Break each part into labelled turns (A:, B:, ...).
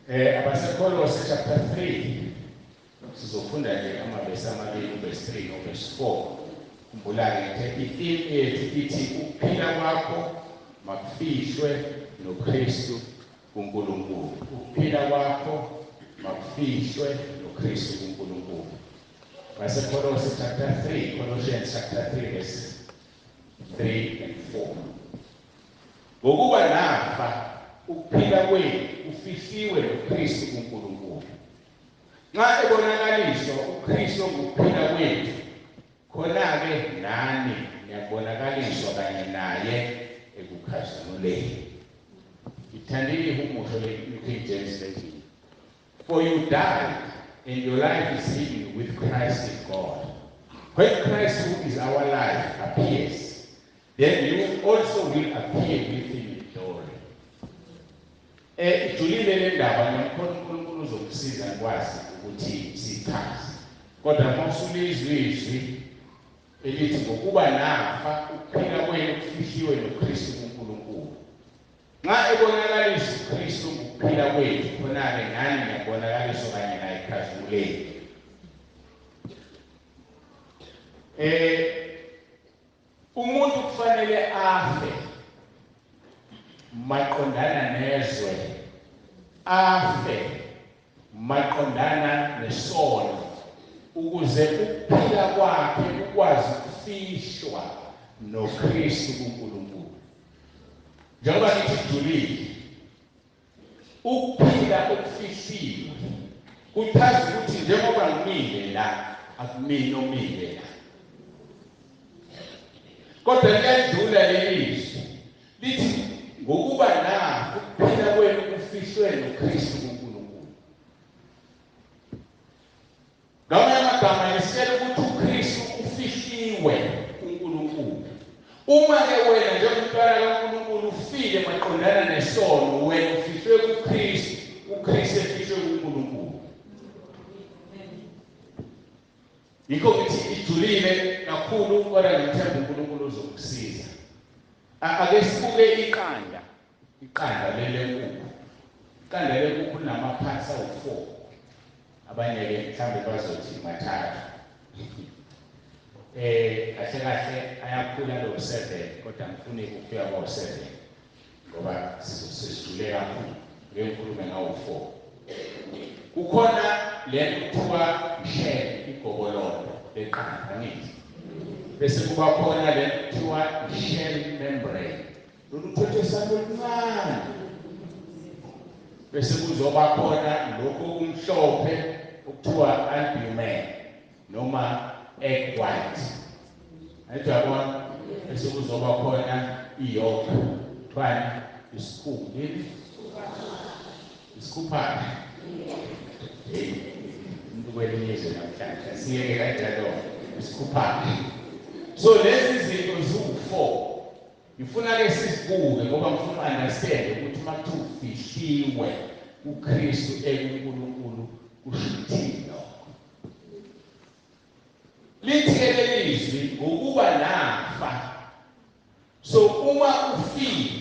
A: AbaseKolose chapter 3 sizofunda nje amavesi amabili, uverse 3 noverse 4. Khumbula-ke ngithe itheme yethu ithi ukuphila kwakho makufihlwe noKristu kuNkulunkulu. Ukuphila kwakho makufihlwe noKristu kuNkulunkulu. BaseKolose chapter 3, Colossians chapter 3 verse 3 and 4. Ngokuba nafa, ukuphila kwenu kufihliwe noKristu kuNkulunkulu. Nxa ebonakaliswa uKristu ongukuphila kwethu, khona-ke nani niyabonakaliswa kanye naye ekukhazimuleni. Ngithandile ihumusho le-New King James Version. For you died, and your life is hidden with Christ in God. When Christ, who is our life, appears, then you also will appear with him in glory. Ijulile le ndaba, ngiyamkhona uNkulunkulu uzokusiza ngikwazi ukuthi sichaze. Kodwa uma usulizwa izwi elithi ngokuba nafa, ukuphila kwenu kufihliwe noKristu kuNkulunkulu. Nxa ebonakaliswa uKristu ngokuphila kwethu, khona-ke nani niyabonakaliswa kanye naye ekhazimuleni. Umuntu kufanele afe maqondana nezwe, afe maqondana nesono, ukuze ukuphila kwakhe kukwazi ukufihlwa noKristu kuNkulunkulu. Njengoba ngithi kujulile, ukuphila okufihliwe kuchaza ukuthi njengoba ngimile la, akumina omile la. Kodwa liyadlula leli zwi lithi ngokuba na ukuphila kwenu kufihlwe noKristu kuNkulunkulu. Ngamanye amagama lisitshela ukuthi uKristu ufihliwe kuNkulunkulu. Uma-ke wena njengomntwana kaNkulunkulu ufile maqondana nesono, wena ufihlwe kuKristu, uKristu efihlwe kuNkulunkulu. Yikho ngithi ijulile kakhulu, kodwa ngithemba uNkulunkulu uzokusiza. Ake sibuke iqanda, iqanda lelenkukhu. Iqanda lenkukhu linama-parts awu-4. Abanye-ke mhlawumbe bazothi mathathu. Kahle kahle ayakhula lo 7, kodwa ngifuni ukufika kwawu-7 ngoba sisijule kakhulu. Ngeke ngikhulume ngawu-4. Kukhona le nto kuthiwa shell, igobolondo leqanda, angithi? Bese kuba khona le nto kuthiwa shell membrane, lolu thwethwesana oluncane. Bese kuzoba khona lokhu okumhlophe okuthiwa albumen noma egg white. Angithi uyabona? Bese kuzoba khona i-yolk, kuthiwani? Isikhumba, yini? Isikhuphana. Hey, umuntu kwelinye izwe namhlanje asiyeke kanjalo, isikhuphana. So lezi zinto ziwu-4. Ngifuna ke sizibuke ngoba ngifuna u-understand ukuthi uma kuthiwa ufihliwe kuKristu ekuNkulunkulu kusho ukuthini lokho. Lithi-ke leli zwi ngokuba nafa. So uma ufile,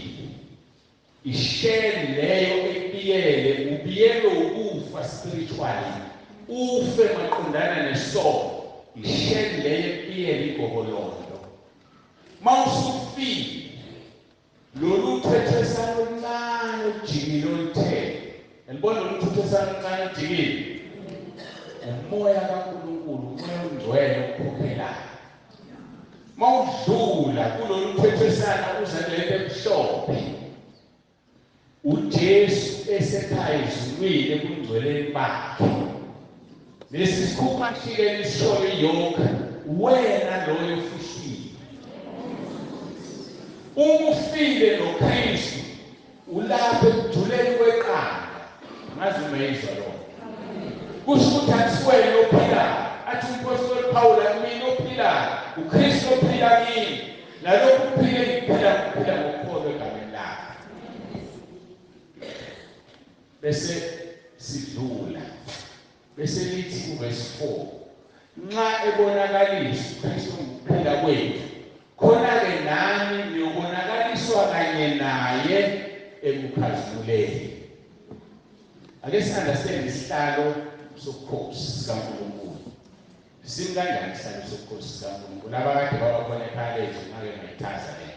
A: ishell leyo ekubiyele, ubiyelwe ukufa spiritually, ufe maqondana nesono, ishell leyo ekubiyele igobolondo. Mawusufile, lolu thwethwesana oluncane olujikile oluthele, yalibona lolu thwethwesana oluncane olujikile, umoya kaNkulunkulu, umoya ongcwele okukhokhelayo. Mawudlula kulolu thwethwesana uza kulento emhlophe, uJesu esekhaya ezulwini ebungcweleni bakhe. Lesi sikhupha shike lishoyo i-yolk, wena loyo ofihliwe. Uma ufile noKristu, ulapha ekujuleni kweqanda. Angazi uma yizwa lokho. Kusho ukuthi akusiwena ophilayo. Athi umpostoli Paul, mina ophilayo, uKristu ophila kimi. Nalokhu kuphila engikuphila, ngikuphila ngokholo egameni lakhe. Bese sidlula. Bese lithi kuverse 4, nxa ebonakaliswa uKristu ngokuphila kwethu, khona-ke nani niyobonakaliswa kanye naye ekukhazimuleni. Ake si-understand isihlalo sobukhosi sikaNkulunkulu. Simi kanjani isihlalo sobukhosi sikaNkulunkulu? Abakade babakhona ekhaya lethu ngake ngayichaza le.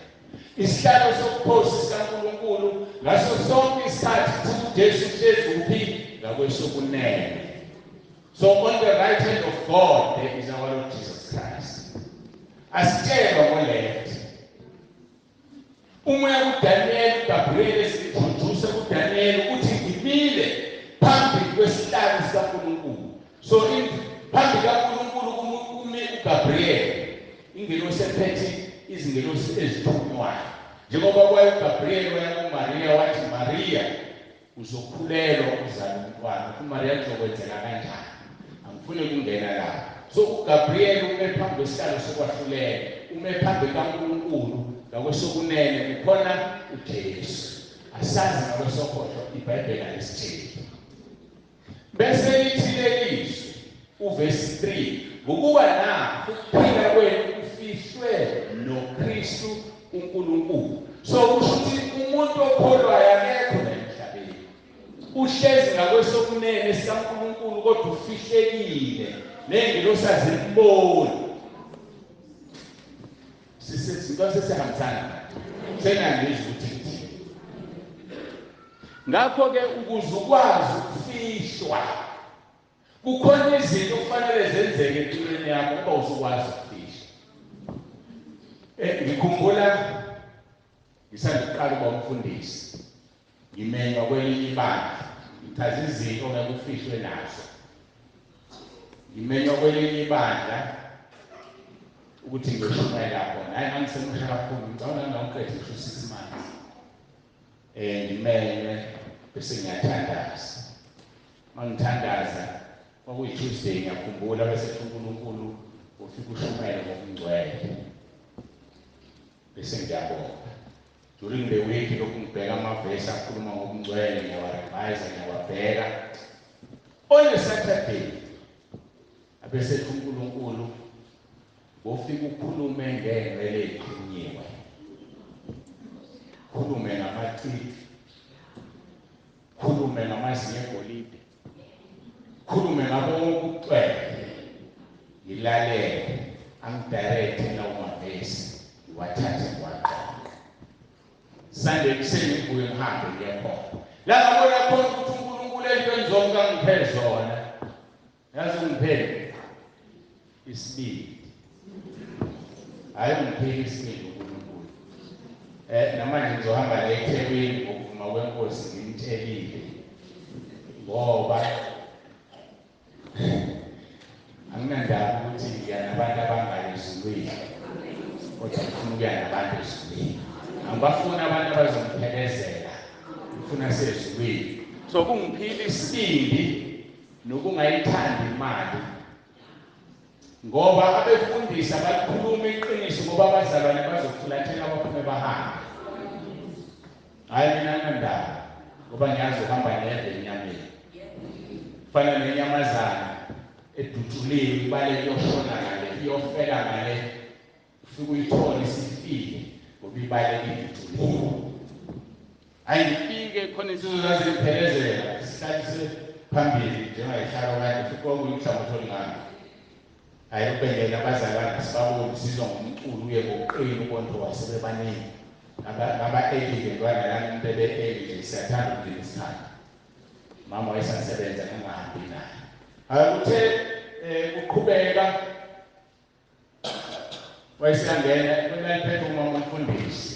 A: Isihlalo sobukhosi sikaNkulunkulu ngaso sonke isikhathi kuthi uJesu uhlezi kuphi? Ngakwesokunene. So on the right hand of God there is our Lord Jesus Christ. Asitshelwa ngo-left. Uma uya kuDaniel, uGabriel esintroduce kuDaniel ukuthi ngimile phambi kwesihlalo sikaNkulunkulu. So phambi kaNkulunkulu kumi uGabriel, ingelosi ephethe izingelosi ezithunywayo. Njengoba kwaye uGabriel waya kuMaria wathi, Maria uzokhulelwa uzale umntwana. UMaria kuzokwenzeka kanjani? Angifuni ukungena lapho. So uGabriel ume phambi kwesihlalo sokwahlulela, ume phambi kaNkulunkulu, ngakwesokunene kukhona uJesu. Asazi ngakwesokhohlo, iBhayibheli alisitsheli. Bese lithi lelizwi uvesi 3, ngokuba na ukuphila kwenu kufihlwe noKristu uNkulunkulu. So kusho ukuthi umuntu okholwayo akekho la emhlabeni, uhlezi ngakwesokunene sikaNkulunkulu, kodwa ufihlekile, nengelosi azimboni. Sisizwa sesihambisana sengiyangizwa ukuthi ngithini. Ngakho-ke ukuze ukwazi ukufihlwa, kukhona izinto okufanele zenzeke empilweni yakho ukuba usukwazi ukufihlwa. Ngikhumbula ngisanda kuqala ukuba umfundisi, ngimenywa kwelinye ibandla, ngichaza izinto ongeke ufihlwe nazo. Ngimenywa kwelinye ibandla ukuthi ngiyoshumayela khona. Hhayi, ngangisemusha kakhulu, ngicabanga ngangawuqeda ngisho 6 months. Ngimenywe bese ngiyathandaza. Mangithandaza kwakuyi-Tuesday, ngiyakhumbula, bese uNkulunkulu ufika ushumayele ngokungcwele. Bese ngiyabonga. During the week lokhu ngibheka amavesi akhuluma ngokungcwele, ngiyawarevise, ngiyawabheka. On a Saturday abese uNkulunkulu wofika ukhulume ngeenwele eziqhunyiwe, khulume ngamacici, khulume ngamazinyo egolide, khulume ngabo ukucwele. Ngilalele, angidirect lawo mavesi, ngiwathathe ngiwaqoqe. Sunday ekuseni ngibuye ngihambe ngiye khona. La ngabona khona ukuthi uNkulunkulu entweni zonke angiphe zona. Yazi ungiphe isibindi. Hhayi, ungiphile isibindi uNkulunkulu. Namanje ngizohamba la eThekwini ngokuvuma kweNkosi, ngimtshelile. Ngoba anginandaba ukuthi ngiya nabantu abangaki ezulwini, kodwa ngifuna ukuya nabantu ezulwini. Angibafuni abantu abazongiphelezela, ngifuna sezulwini. So kungiphile isibindi nokungayithandi imali, ngoba abefundisi abakhuluma iqiniso, ngoba abazalwane bazofulathela baphume bahambe. Hhayi, mina anginandaba, ngoba ngiyazi uhamba ngedwa enyameni. Fana nenyamazana edutshuliwe, ibaleke iyoshona ngale, iyofela ngale, ufike uyithole isifile ngoba ibaleke idutshuliwe. Hhayi, ngifike khona insizwa zazingiphelezela, sihlalise phambili njengayihlalo kanje, futhi kwakuyinhlangothi olingana. Hhayi, ubengena abazalwane sibaboni, sizwa ngomculo uye ngokuqina ubonto wasebebaningi. Ngaba-early-ke ntwana lami, umuntu ebe-early nje, siyathanda ukugcina isikhathi. Mama wayesasebenza, ngangahambi naye. Hhayi, kuthe kuqhubeka wayeseyangena, kweliphethe umama umfundisi.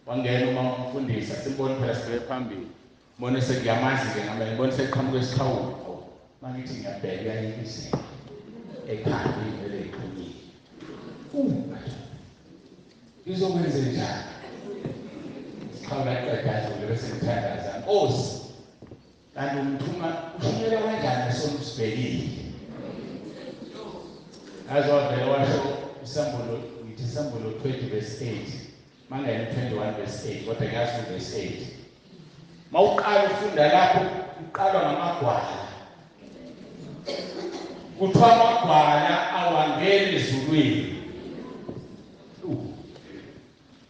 A: Wangena umama umfundisi, asimbone phela sibheke phambili. Mbone sengiyamazi-ke ngamele, ngibone seqhamuka esikhawula. Mangithi ngiyabheka uyayikizela ekhanda iy'nwele ey'qhumile. Ngizokwenze njani? Siqhawula qeda adlule bese ngithandaza. Nkosi, kanti umthuma ushunyelwa kanjani esona usibhekile? Yazi wavele washo isambulo, ngithi isambulo 20 verse 8. Mangena 21 verse 8, kodwa ngiyazi verse 8. Mawuqala ufunda lapho uqalwa ngamagwala. Kuthiwa amagwala awangeni ezulwini.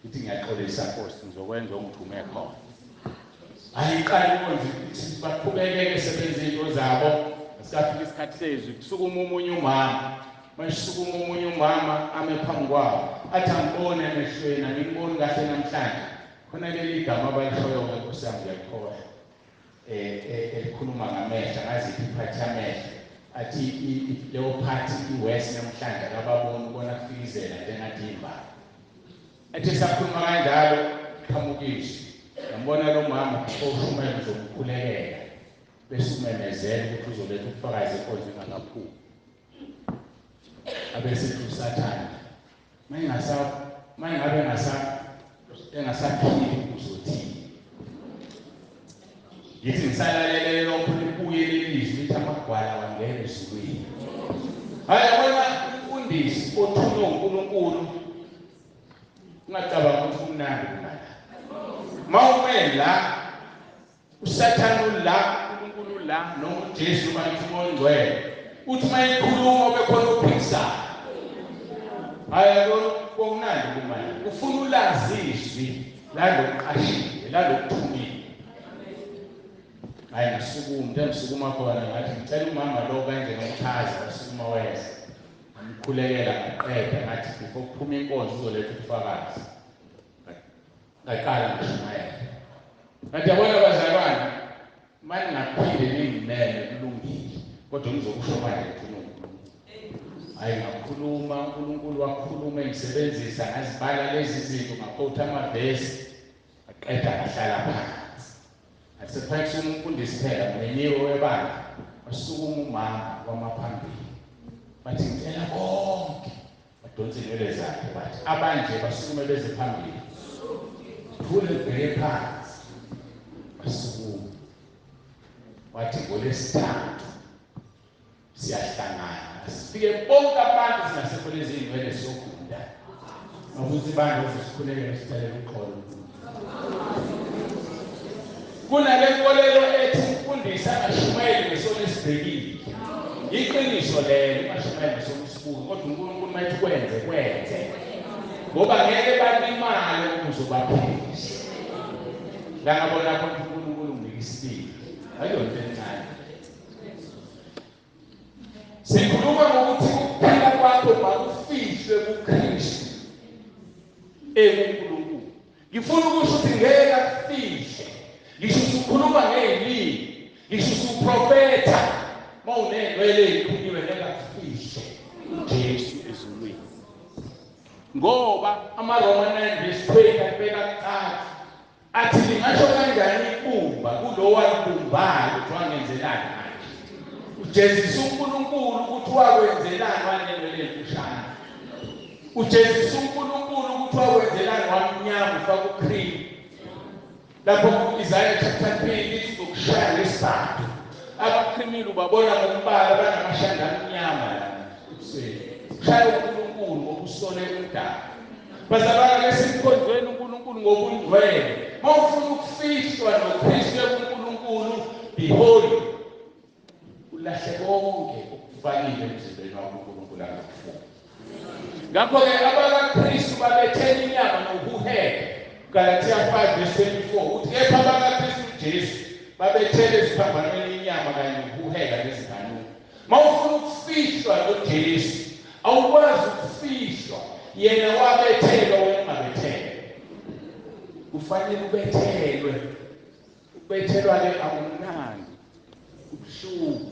A: Ngithi ngiyaxolisa Nkosi, ngizokwenza ongithume khona. Ayiqali inkonzo ithi Baqhubeke sebenza izinto zabo. Safika isikhathi sezwi, kusukuma omunye umama. Masukuma omunye umama ame phambi kwawo, athi angibone emehlweni, angiboni kahle namhlanje. Khona leli gama abalishoyo ke Nkosi yami, ngiyakhohlwa, elikhuluma ngamehlo, ngaziphi iphathi yamehlo, athi leyo phathi iwest namhlanje akababoni, ubona kufikizela njengathi imbala. Athi sakhuluma kanjalo, qhamukiswe ngambona lo mama oshumayela, uzomkhulekela bese umemezela ukuthi uzoletha ubufakazi enkonzo ingakaphumi. Abese uSathane mayingabe engasaphili uzothini? Ngithi ngisalalele lokho, libuye lelizwi lithi amagwala wangena ezulwini. Hayi, yabona umfundisi othunywe uNkulunkulu, ungacabanga ukuthi kumnandi kunala. Mawume la, uSathane ula, uNkulunkulu la, noma uJesu, noma ngithi uMoya oNgcwele, uthi uma ekhuluma bekhona ophikisayo. Hayi, komnandi kumanje, ufuna ulazi izwi lalokuqashile, lalokuthumile. Hayi, ngisukuma into engisukuma khona, ngathi ngicela umama lo kanje ngomchaza. Wasukuma weza, ngamkhulekela, ngaqeda, ngathi before kuphuma inkonzo uzoletha ubufakazi. Ngaqala ngishumayela, ngathi yabona bazalwane, mani ngaphinde ningimeme, kulungile, kodwa ngizokusho manje ngifuna uNkulunkulu. Hayi, ngakhuluma, uNkulunkulu wakhuluma engisebenzisa, ngazibala lezi zinto, ngaquota amavesi, ngaqeda, ngahlala phansi. Asephakisa umfundisi phela menyiwe webandla. Wasukuma umama wamaphambili, bathi ngicela bonke badonse inwele zakhe, bathi abanje basukume beze phambili, thule bheke phansi. Basukuma. Wathi ngolesithathu siyahlangana, sifike bonke abantu singasekho lezi iy'nwele, siyogunda nokuthi ibandla uzosikhulekela, sicele uxolo. Kunale nkolelo ethi umfundisi angashumayeli ngesono esibhekile. Iqiniso lelo, ungashumayeli ngesono esibuke, kodwa uNkulunkulu uma ethi kwenze, kwenze, ngoba ngeke balimale uma uzobaphilisa. La ngabona khona ukuthi uNkulunkulu unginika isibindi, ayiyonto encane. Sikhuluma ngokuthi ukuphila kwakho makufihlwe kuKristu ekuNkulunkulu. Ngifuna ukusho ukuthi ngeke akufihle ngisho usukhuluma ngey'limi, ngisho usuprofetha, uma uney'nwele ey'qhunyiwe, ngeke akufihle uJesu ezulwini, ngoba amaRoma 9 verse 20 ayibeka kucaca, athi lingasho kanjani ibumba kulo walibumbayo ukuthi wangenzelani manje? Ujezisa uNkulunkulu ukuthi wakwenzelani wanenwele emfushane? Ujezisa uNkulunkulu ukuthi wakwenzelani wamnyama, ufaka ucream? Lapho ku-Isaiah chapter 3 lithi uzokushaya ngesibhaxu. Abaqhimile ubabona ngombala, banamashanda amnyama la ebusweni. Shaya uNkulunkulu ngokusole umdaka. Bazalwane, lesimkhonzweni uNkulunkulu ngobungcwele. Mawufuna ukufihlwa noKristu ekuNkulunkulu, be holy, ulahle konke okufakile emzimbeni wakho uNkulunkulu angakufuni. Ngakho-ke abakaKristu babethela inyama nokuheka. Galatia 5 verse 24 uthi kepha abakaKristu Jesu babethele esiphambanweni inyama kanye nokuheka nezinkanuko. Mawufuna ukufihlwa noJesu, awukwazi ukufihlwa, yena wabethelwa, wena ungabethelwa. Kufanele ubethelwe. Ukubethelwa-ke akumnandi, kubuhlungu.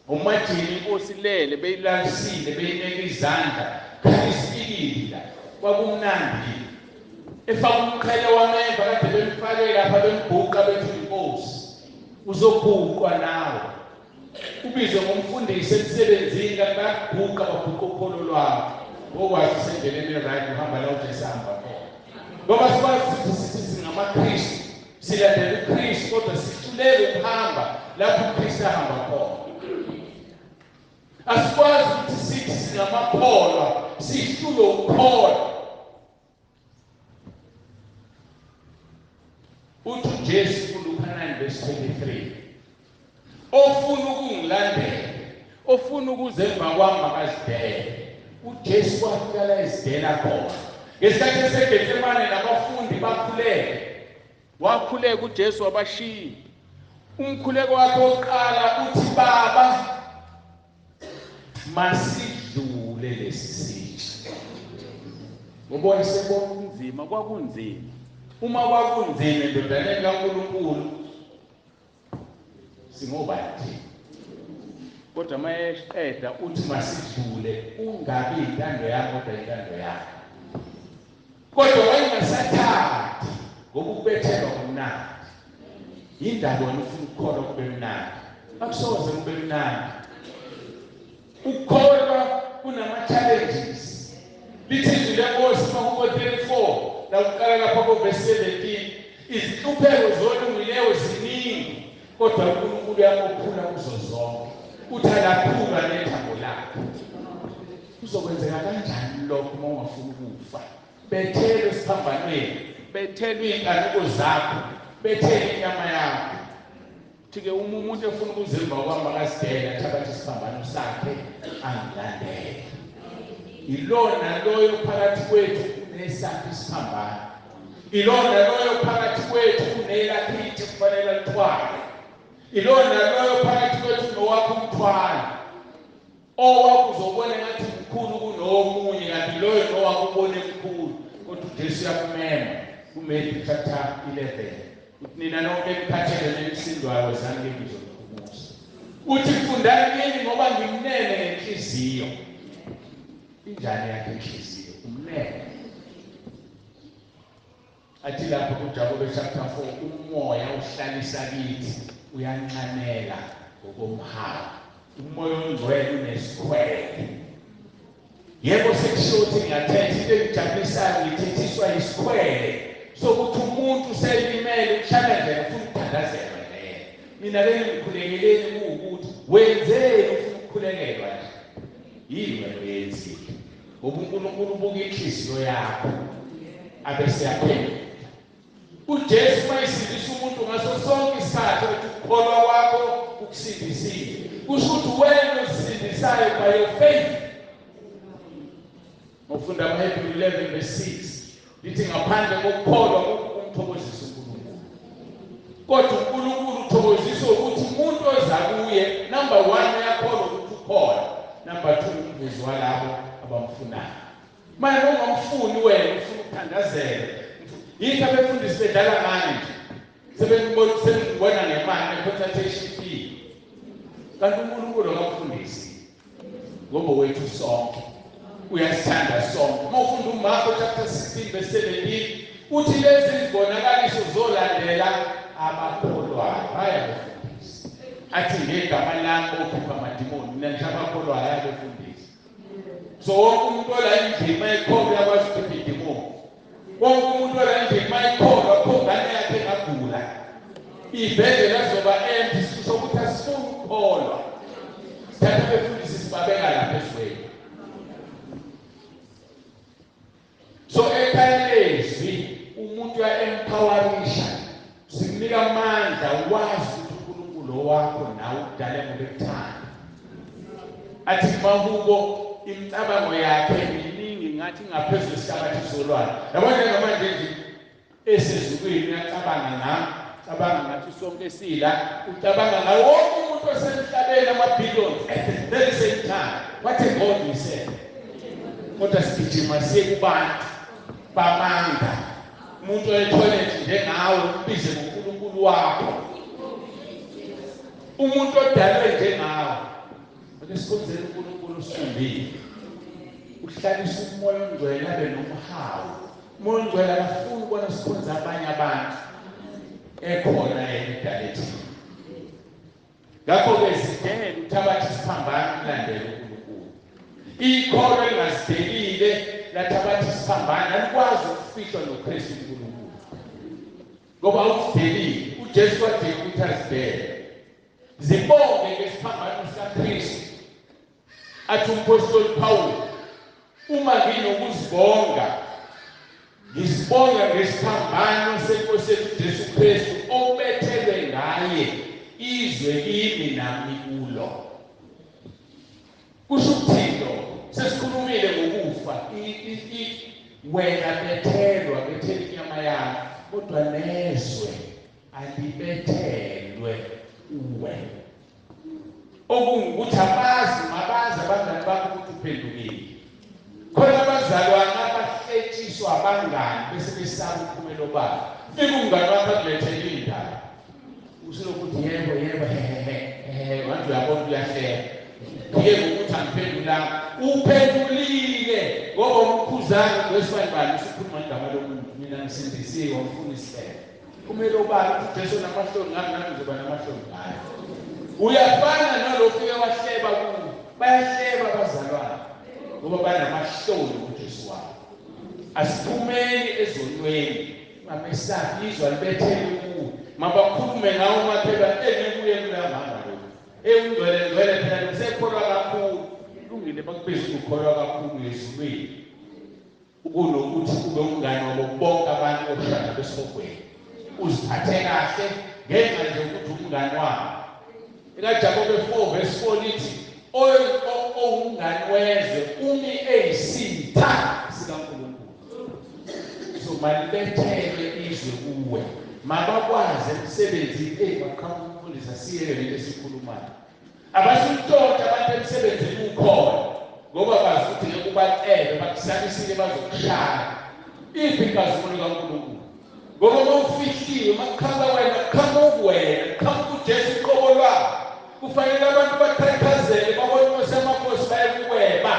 A: Umajini inkosi lele beyilalisile, beyineka izandla, khala isipikili la, kwakumnandi. Efaka umqhele wameva kade bemfake lapha, bembhuqa, bethi inkosi. Uzobhuqwa nawe, ubizwe ngomfundisi emsebenzini, kanti bayakubhuqa, babhuqa ukholo lwakho. Ngokwazi usendleleni e-right, uhamba la uJesu ahamba khona, ngoba sikwazi ukuthi sithi singamaKristu, silandela uKristu, kodwa sihluleke ukuhamba lapho uKristu ahamba khona. Asikwazi ukuthi sithi singamakholwa, sihlulwe ukukholwa. Uthi uJesu kuLuka 9 verse 23, ofuna ukungilandela, ofuna ukuze emva kwami, makazidele. UJesu wafika la ezidela khona ngesikhathi eseGetsemane nabafundi bakhuleke. Wakhuleka uJesu, wabashiya. Umkhuleko wakhe wokuqala uthi, Baba, masidlule lesi sitsha. Ngoba isebona kunzima, kwakunzima. Uma kwakunzima endodaneni kaNkulunkulu, singobani thina? Kodwa mayeqeda uthi masidlule, ungabi intando yakho kodwa intando yakho. Kodwa wayengasathathi ngoba ukubethelwa kumnandi. Yindaba wena ufuna ukukholwa kube mnandi? Akusoze kube mnandi. Ukukholwa kunama-challenges. Lithi izwi lenkosi makubo 34 lakuqala lapha ko-verse 17, izinhlupheko zolungileyo ziningi, kodwa uNkulunkulu uyamophula kuzo zonke. Uthi alaphulwa nethambo lakhe. Kuzokwenzeka kanjani lokho uma ungafuni ukufa? Bethelwe esiphambanweni, bethelwe iy'nkanuko zakho, bethelwe inyama yakho. Uthi-ke uma umuntu efuna ukuza emva kwami akazidele, athabathe isiphambano sakhe angilandele. Ilona loyo phakathi kwethu unesakhe isiphambano. Ilona loyo phakathi kwethu unelakhe itshe kufanele alithwale. Ilona loyo phakathi kwethu nowakho umthwalo. Owakho uzobona ngathi mkhulu kunomunye, kanti loyo nowakho ubone mkhulu. Kodwa uJesu uyakumema kuMatthew chapter 11. Uthi nina nonke enikhathele nenisindwayo, wozani kimi, ngizoniphumuza. Uthi fundani kimi ngoba ngimnene ngenhliziyo. Injani yakhe inhliziyo? Umnene. Athi lapho kuJakobe chapter 4, umoya uhlalisa kithi uyanxanela ngokomhawu. Umoya ongcwele unesikhwele. Yebo, sekusho ukuthi ngiyathetha, into engijabulisayo ngithethiswa isikhwele sokuthi umuntu uselimele, ukuhlala nje ufuna ukuthandazelwa nje. Mina ke ngikhulekeleni kuwukuthi wenzeni ufuna ukukhulekelwa nje? Yini wena oyenzile? Ngoba uNkulunkulu ubuka inhliziyo yakho abese yaphendula. UJesu mayisindisa umuntu ngaso sonke isikhathi ukuthi ukukholwa kwakho kukusindisile, kusho ukuthi wena ozisindisayo by your faith. Ngofunda amaHebheru 11 verse 6 lithi ngaphandle kokukholwa kumthokozisa uNkulunkulu. Kodwa uNkulunkulu uthokoziswa ukuthi umuntu oza kuye, number 1, uyakholwa ukuthi ukhona, number 2, umvuzo walabo abamfunayo. Manje ungamfuni wena, ufuna ukuthandazela. Yikho abefundisi bedlala ngani nje, sebengibona ngemali ne-consultation fee, kanti uNkulunkulu akamfundisi ngoba wethu sonke, uyasithanda sonke. Uma ufunda uMarko chapter 16 verse 17, uthi lezi zibonakaliso zolandela abakholwayo, hhayi abefundisi. Athi ngegama lami okhipha amadimoni. Mina ngisho abakholwayo, hhayi abefundisi. So wonke umuntu ola endlini uma ekhomba uyakwazi ukukhipha idimoni. Wonke umuntu ola endlini uma ekhomba akho ngane yakhe engagula, iy'bhedlela zizoba empty. Sisho ukuthi asifuni ukukholwa, sithatha abefundisi sibabeka lapha ezweni. So ekhaya lezwi umuntu uya-empowerisha, sikunika amandla, wazi ukuthi uNkulunkulu wakho nawe ukudale ngoba ekuthanda. Athi kumahubo imicabango yakhe miningi ngathi ngaphezulu esihlabathi solwandle. Yabo, njengamanje nje esezulwini uyacabanga ngami, cabanga ngathi sonke sila, ucabanga ngawo wonke umuntu osemhlabeni, ama-billions at the very same time. What a God we serve! Kodwa sigijima siye kubantu bamanga. Umuntu oye-toilet njengawe umbize ngoNkulunkulu wakho, umuntu odalwe njengawe. Ake sikhonzeni uNkulunkulu osifundile, uhlalisa umoya ongcwele abe nomhawu. Umoya ongcwele akafuni ukubona sikhonza abanye abantu ekhona yena edale thina. Ngakho-ke zidele, uthabathe isiphambano ulandele uNkulunkulu. Ikholwa elingazidelile lathabatha isiphambano alikwazi ukufihlwa noKristu uNkulunkulu, ngoba awuzidelile. UJesu wadinga ukuthi azidele. Zibonge ngesiphambano sikaKristu. Athi umphostoli Paul, uma nginokuzibonga, ngizibonga ngesiphambano senkosi yethu Jesu Kristu, obethelwe ngaye izwe kimi nami kulo. Kusho ukuthini lokho? Sesikhulumile ngokufa. Wena bethelwa, bethela inyama yakho, kodwa nezwe alibethelwe. uwe. Okungukuthi abazi mabazi abangani bakho ukuthi uphendukile. Khona abazalwane abahletshiswa abangani bese besaba umphumela obala. Fika umngani wakho akulethele indaba. Usulokuthi yebo yebo he he manje uyabona uyahleka. Phike ngokuthi angiphendulanga. Uphendulile ngoba umkhuzana wesifazane usukhuluma igama lomuntu. Mina ngisindisiwe ngifuna isihlelo. Kumele ubale ukuthi Jesu namahloni ngami nami ngizoba namahloni ngayo. Uyafana nalofike wahleba kuwo. Bayahleba abazalwane ngoba banamahloni kuJesu wabo. Asiphumeni ezonweni. Ungamesabi izwa libethele kuwe. Mabakhulume ngawo umakhelwane enekuye kulamama lo. Ewungcwele ngcwele phela usekholwa kakhulu. Kulungile bakubiza ukukholwa kakhulu ezulwini. Kunokuthi ube umngane wabo bonke abantu oshada besihogweni. Uziphathe kahle ngenxa nje ukuthi umngane wabo. EkaJakobe 4 verse 4 lithi owumngane wezwe umi eyisitha sikaNkulunkulu. So malibethelwe izwe kuwe. Mabakwazi emsebenzini baqhamuka umfundisi asiyeke lento esikhulumayo. Abasumtshontsha abantu emsebenzini ukhona ngoba bazi ukuthi ngeke ubacebe bakusamisile bazokushaya. Iphi inkazimulo kaNkulunkulu? Ngoba uma ufihliwe makuqhamuka wena kuqhamuka wena kuqhamuka uJesu uqobo lwakhe. Kufanele abantu baqhaqhazele babone inkosi yamakhosi baye kuweba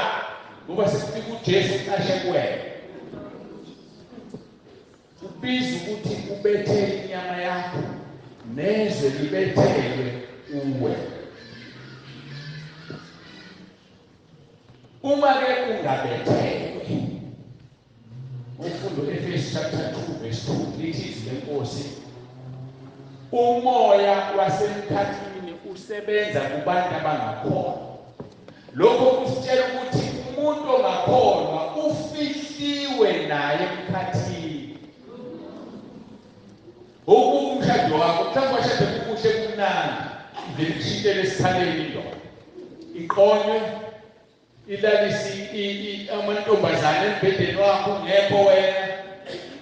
A: ngoba sekufika uJesu uqashe kuwena. Ubiza ukuthi ubethele inyama yakho nezwe libethelwe uwe. Uma ke ungabethelwe, ufundo Efesu chapter 2 verse 2 lithi izwi lenkosi, umoya wasemkhathini usebenza kubantu abangakholwa. Lokho kusitshela ukuthi umuntu ongakholwa ufihliwe naye emkhathini. Umshado wakho mhlawumbe washada kukuhle kumnandi, ivele ikushintshele esithaleni indoda iqonywe ilalise amantombazane embhedeni wakho ungekho wena.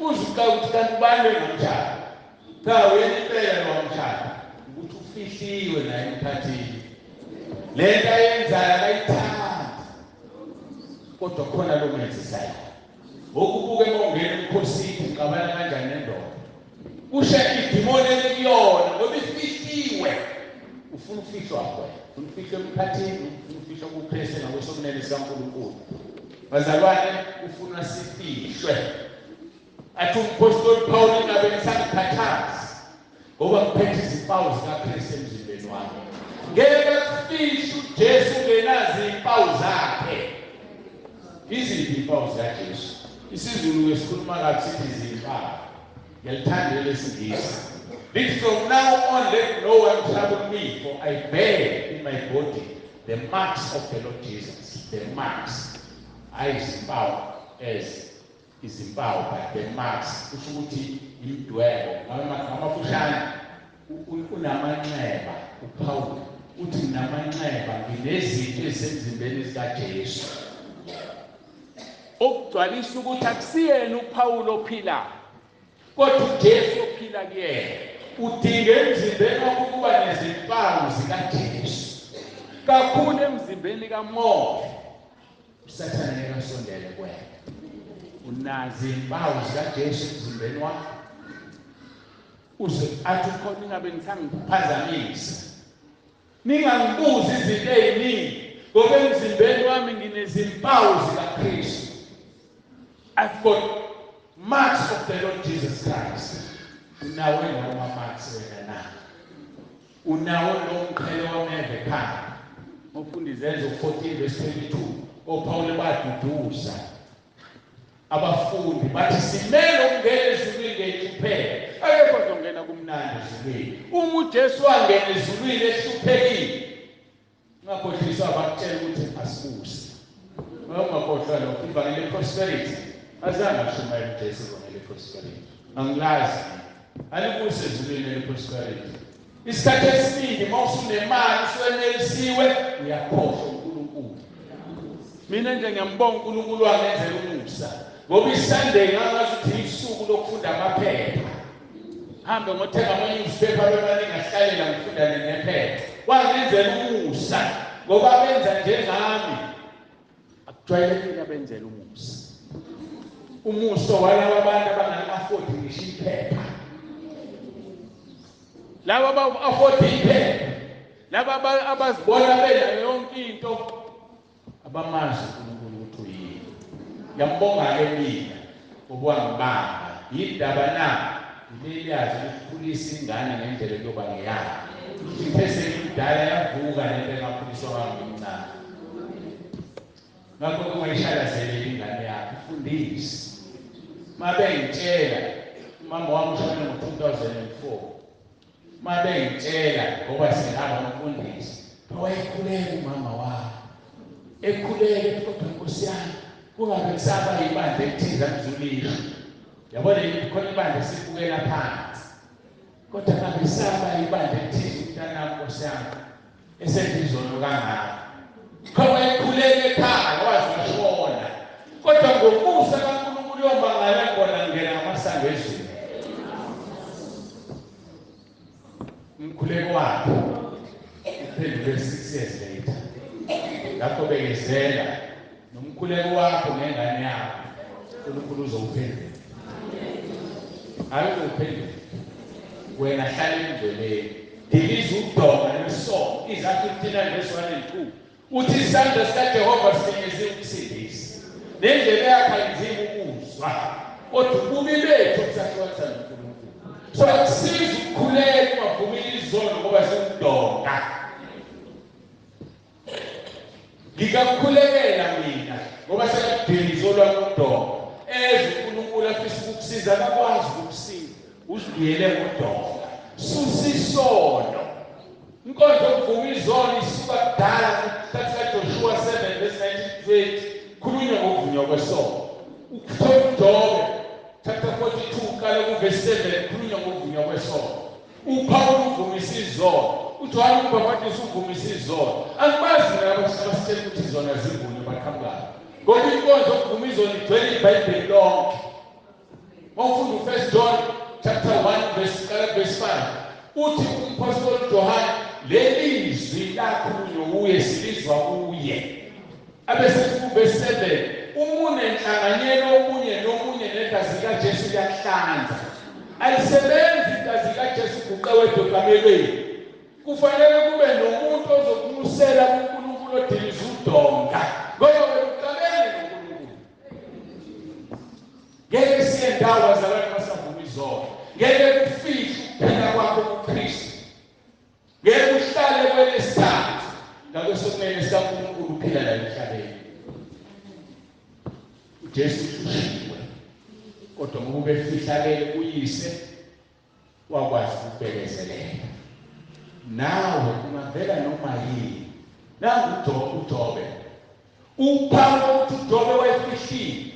A: Uzuqala ukuthi kanti ubani engamshada? Cha, wena impela lo wamshada, ukuthi ufihliwe naye emkhathini. Le nto ayenzayo akayithandi, kodwa khona lo menzisayo. Ngokubuke uma ungena emkhosini uxabana kanjani nendoda, kushe idimoni elikuyona ngoba ifihliwe. Ufuna ukufihlwa wena, ufuna ukufihlwa emkhathini, ufuna ukufihlwa kuKristu ngakwesokunene sikaNkulunkulu. Bazalwane, ufuna sifihlwe. Athi umpostoli Paul, ingabe ngisangikhathazi ngoba ngiphethe izimpawu zikaKristu emzimbeni wami. Ngeke kufihle uJesu ungenazi izimpawu zakhe. Iziphi izimpawu zikaJesu? IsiZulu ke sikhuluma kabi sithi izimpawu. Ngiyalithanda lesingisi. Lithi from now on let no one trouble me, for I bear in my body the marks of the Lord Jesus. The marks. Hayi izimpawu as izimpawu, but the marks kusho ukuthi imidwebo. Ngamafushane unamanxeba uPaul uthi nginamanxeba, nginezinto ezisemzimbeni zikaJesu. Okugcwalisa ukuthi akusiyena uPaul ophilayo, kodwa uJesu ophila kuyena. Udinga emzimbeni wakho ukuba nezimpawu zikaJesu kakhulu emzimbeni kamoya. uSathane ngeke asondele kuwena. Unazo izimpawu zikaJesu emzimbeni wakho, uze athi khona ingabe ngisangikuphazamisa, ningangibuzi izinto eziningi ngoba emzimbeni wami nginezimpawu zikaKristu. I've got marks of the Lord Jesus Christ. Unawo lawo marks wena na? Unawo lo mqhele wameva ekhanda? Ufunda Izenzo 14 verse 22, oPaul baduduza abafundi bathi simele ukungena ezulwini ngehlupheko. Akekho ozongena kumnandi ezulwini. Uma uJesu wangena ezulwini ehluphekile, ungakhohliswa abakutshela ukuthi asibuse. Ungakhohlwa lokho, ivangeli le-prosperity azange ashumayela uJesu ivangeli le-prosperity. Angilazi, alibuse ezulwini le-prosperity. Isikhathi esiningi uma usunemali usuwenelisiwe uyakhohlwa uNkulunkulu. Mina nje ngiyambonga uNkulunkulu wangenzela umusa, ngoba iSunday ngangazi ukuthi isuku lokufunda amaphepha. Hambe ngothenga ama-newspaper bemaningi, ahlalela ngifundane nephepha. Ngabenzela umusa ngoba benza njengami. Akujwayelekile abenzela umusa. Umusa walaba bantu abangaka-afford ngisho iphepha. Laba aba-afford iphepha, laba abazibona benayo yonke into, abamazi uNkulunkulu ukuthi uyini. Ngiyambonga-ke mina ngoba wangibamba. Yindaba na? Ngileliyazi ukukhulisa ingane ngendlela ekuyoba ngeyakhe. Ithe sengimdala yavuka lento engakhuliswa ngayo ngimncane. Ngakho-ke ungayishalazeleli ingane yakho, ifundise. Uma bengitshela, umama wami ushone ngo-2004. Uma bengitshela ngoba sihamba umfundisi, wayekhuleka umama wami. Ekhuleke kodwa Nkosi yami, kungabe kusaba ibandla elithize angizulisho. Yabona yini khona ibandla esibukela phansi. Kodwa ngabe saba ibandla elithize umntanami Nkosi yami esenza izono kangaka. Khona ekhuleke ekhaya waze washona. Kodwa ngomusa kaNkulunkulu yomangala ngibona ngena amasango ezulu. Umkhuleko wakhe uphendulwe 6 years later. Ngakho bekezela nomkhuleko wakho ngengane yakho, uNkulunkulu uzowuphendula. Hayi uzowuphendula. Wena hlala emngcweleni. Diliza udonga lwesono. Isaiah 59 verse 1 and 2. Uthi isandla sikaJehova sifinyeziwe ukusindisa. Nendlebe yakhe ayinzima ukuzwa. Kodwa ububi bethu obusahlukanisa noNkulunkulu. So akusizi ukukhuleka ungavumeli izono ngoba ziwudonga. Ngikakhulekela mina ngoba sekudiliza olwami udonga. Ezwe uNkulunkulu afisa ukukusiza akakwazi ukukusiza. Uzibuyele ngodonga. Susa isono. Inkonzo yokuvuma izono isuka kudala ngesikhathi kaJoshua 7 verse 19 20. Khulunywa ngokuvunywa kwesono. Ukuthola uJobe chapter 42 qala kuvesi 7 khulunywa ngokuvunywa kwesono. UPawulu uvumisa izono. uJohane umbhaphatisi uvumisa izono. Angibazi mina labo abasitshela ukuthi izono azivunywa baqhamukayo. Ngoba inkonzo yokuvuma izono igcwele iBhayibheli lonke. Mawufunda u-First John chapter 1 verse qala verse 5 uthi umpostoli Johane leli zwi lakhulunywa kuye silizwa kuye. Abese verse 7 uma unenhlanganyelo omunye nomunye negazi likaJesu liyakuhlanza. Alisebenzi igazi likaJesu uguqe wedwa ekamelweni. Kufanele kube nomuntu ozokunxusela kuNkulunkulu odiliza udonga ngoba wena uxabene noNkulunkulu. Ngeke siye ndawo bazalwane basavuma izono. Ngeke kufihle ukuphila kwakho kuKristu. Ngeke uhlale kwelesithathu ngakwesokunene sikaNkulunkulu uphila la emhlabeni. uJesu ushushiwe kodwa ngoba ubefihlakele kuyise wakwazi ukubekezelela. Nawe ungavela noma yini. Nangu uJobe. Uphawu ukuthi uJobe wayefihlile.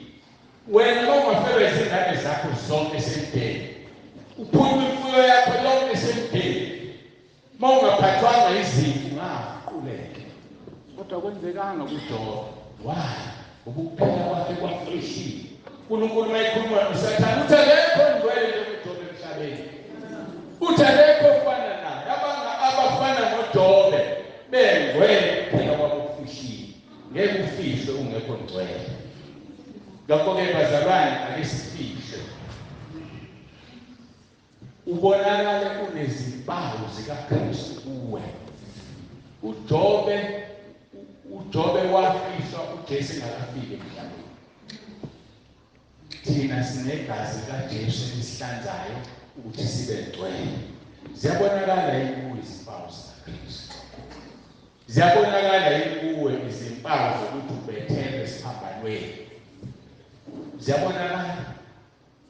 A: Wena uma ungafelwa izingane zakho zonke esemdeni, uphunywe imfuyo yakho yonke esemdeni, uma ungaphathwanga izimvu ungaquleke. Kodwa kwenzekanga kuJobe. Why? Ngoba ukuphila kwakhe kwafihliwe. uNkulunkulu uma ekhuluma noSathane uthi akekho ongcwele njengoJobe emhlabeni. Uthi akekho ofana naye. Abafana noJobe bengcwele ukuphila kwabo kufihliwe. Ngeke ufihlwe ungekho ngcwele. Ngakho-ke bazalwane ake sifihle. Ubonakale unezimpawu zikaKristu kuwe. uJobe uJobe wafihlwa uJesu engakafiki emhlabeni. Thina sinegazi likaJesu elisihlanzayo ukuthi sibe ngcwele. Ziyabonakala yini kuwe izimpawu zikaKristu? Ziyabonakala yini kuwe izimpawu zokuthi ubethelwe esiphambanweni? Ziyabonakala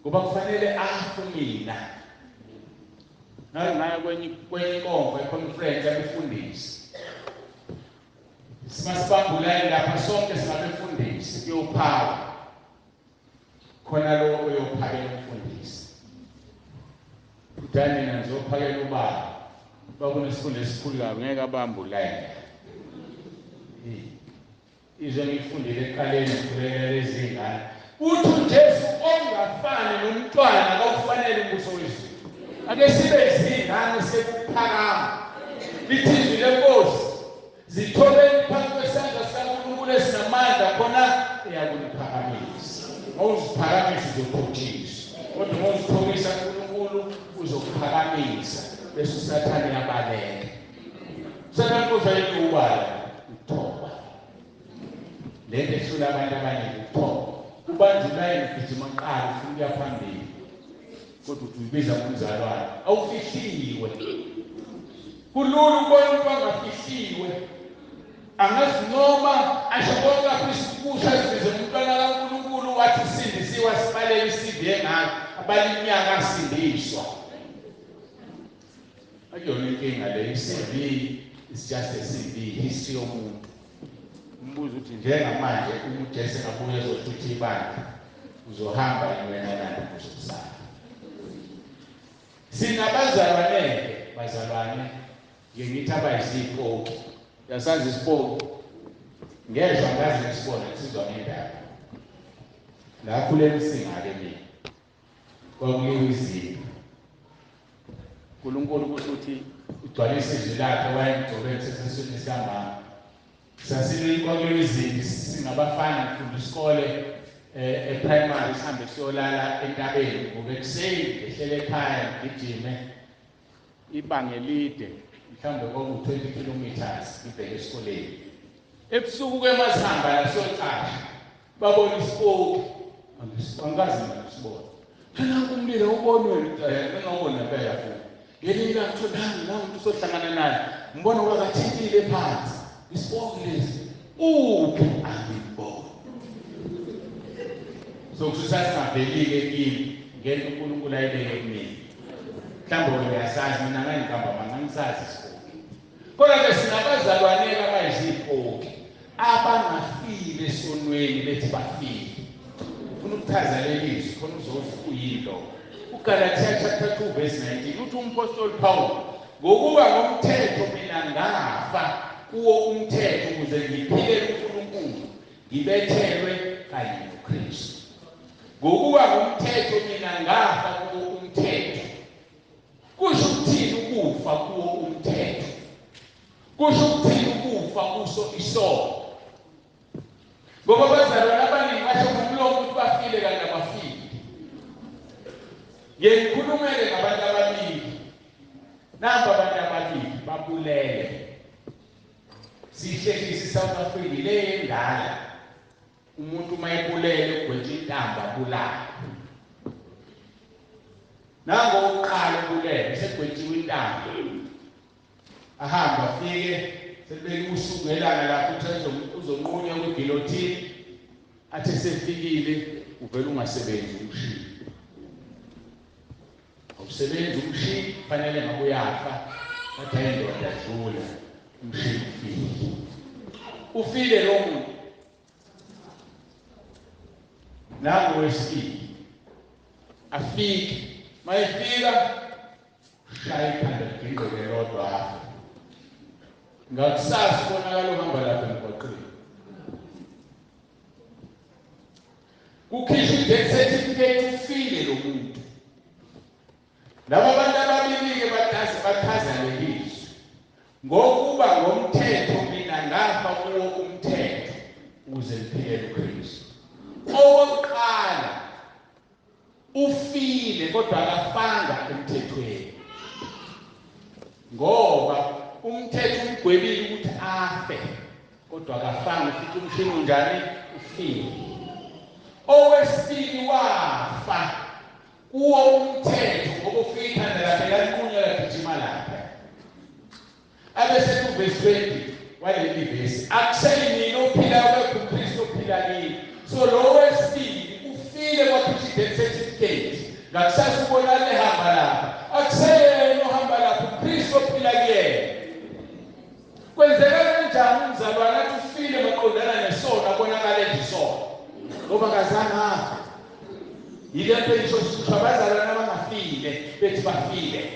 A: ngoba kufanele afe mina. Ngake ngaya kwenye inkomfa i-conference yabefundisi. Simasibambulani lapha sonke singabefundisi kuyophawa. Khona lo oyophakela umfundisi. Uthi mina ngizophakela ubaba. Bakunesifundo esikhulu kabi ngeke abambe ulayini. Izwe ngilifundile ekuqaleni ngikhulekela lezi ngane. Uthi uJesu ongafani nomntwana akawufanele umbuso wezulu. Ake sibe izingane sekuphakama. Lithi izwi lenkosi. Zithobeni phansi kwesandla sikaNkulunkulu esinamandla, khona eyakuniphakamisa. Mawuziphakamisa uzophuthiswa, kodwa uma uzithobisa uNkulunkulu uzokuphakamisa, bese uSathane uyabaleka. Usathane ujwayele ubala ukuthoba. Lento ehlula abantu abaningi ukuthoba. Ubanjwe ulayini ugijima kuqala ufuna ukuya phambili, kodwa uthi uyibiza ngomzalwane, awufihliwe. Kulula ukubona umuntu angafihliwe, angazincoma asho konke afisa ukusho, azibize ngumntwana kaNkulunkulu, wathi usindisiwe, asibalele i-CV engaka, abale iminyaka asindiswa. Akuyona inkinga le, i-CV is just a CV, history yomuntu. Umbuzo uthi njengamanje uma uJesu engabuya ezohlutha ibandla, uzohamba yini wena nani uzokusala? Sinabazalwane-ke, bazalwane, ngike ngithi abayisipoki. Uyasazi isipoki? Ngezwa ngaze ngisibone, ngisizwa ngendaba. Ngakhula eMsinga-ke mina, kwakuliwa izimpi. uNkulunkulu kusho ukuthi ugcwalisa izwi lakhe, wayengigcobe ngiseseswini sikamama. Sasilikwakuliwa izimpi singabafana, ngifunda isikole e-primary, sihambe siyolala entabeni, ngivuke ekuseni ngehlele ekhaya ngigijime ibanga elide, mhlawumbe kwaku-20 kilometers ngibheke esikoleni. Ebusuku-ke masihamba la siyocasha, babona isipoki, angikaze mina ngisibone. Nanku umlilo ubonwe, ngingawuboni ngempela futhi. Ngelinye ilanga kuthiwa nangu nangu umuntu usohlangana naye, ngibona kwakathintile phansi, isipoki lesi, uphi angimboni. So kusho sasingavelile kimi ngento uNkulunkulu ayibeke kumina. Mhlawumbe wena uyasazi, mina ngangiqamba amanga, ngangisazi isipoki. Kodwa-ke sinabazalwane-ke abayizipoki abangafile esonweni bethi bafile. Ufuna ukuchaza leli zwi khona uzozwa kuyini lokho. UGalathiya chapter 2 verse 19 uthi umpostoli Paul, ngokuba ngomthetho mina ngafa kuwo umthetho ukuze ngiphile kuNkulunkulu, ngibethelwe kanye noKristu. Ngokuba ngomthetho mina ngafa kuwo umthetho. Kusho ukuthini ukufa kuwo umthetho? Kusho ukuthini ukufa kuso isono? Ngoba abazalwane abaningi basho ngomlomo ukuthi bafile kanti abafile. Ngiye ngikhulumele ngabantu ababili. Namba abantu ababili babulele. Sihlehlisa iSouth Africa le endala. Umuntu uma ebulele ugwetshwa intambo abulale. Nango oqala ubulele segwetshiwe intambo. Ahamba afike selibeka usuku ngelanga lapho uthi uzonqunywa kwi-guillotine, athi sefikile uvela ungasebenzi umshini. Awusebenzi umshini, kufanele ngabe uyafa, bathi hayi ndoda dlula, umshini ufile. Ufile lo muntu. Nangu wesibili afike, mayefika shaya ikhanda ligingqike lodwa afe. Ngakusasa ubonakala uhamba lapha emgwaqeni, kukhishwa i-death certificate, ufile lo muntu. Laba bantu ababili-ke bachaza leli zwi, ngokuba ngomthetho mina ngafa kuwo umthetho ukuze ngiphilele uKristu. Owokuqala ufile kodwa akafanga emthethweni, ngoba umthetho umgwebile ukuthi afe, kodwa akafanga. Ufica umshini unjani? Ufile. Owesibili wafa kuwo umthetho, ngoba ufika ikhanda lakhe lanqunywa lagijima lapha. Abese kuvesi 20 waleli vesi, akuseyimina ophilayo kepha uKristu ophila kimi. So lo wesibili ufile, kwakhishwa i-death certificate. Ngakusasa ubonakala ehamba lapha, akuseyena ohamba lapha, uKristu ophila kuyena. Kwenzeka kanjani umzalwane athi ufile maqondana nesono, abonakala enza isono ngoba akazange afe? Yile nto engisho ukuthi abazalwane abangafile bethi bafile,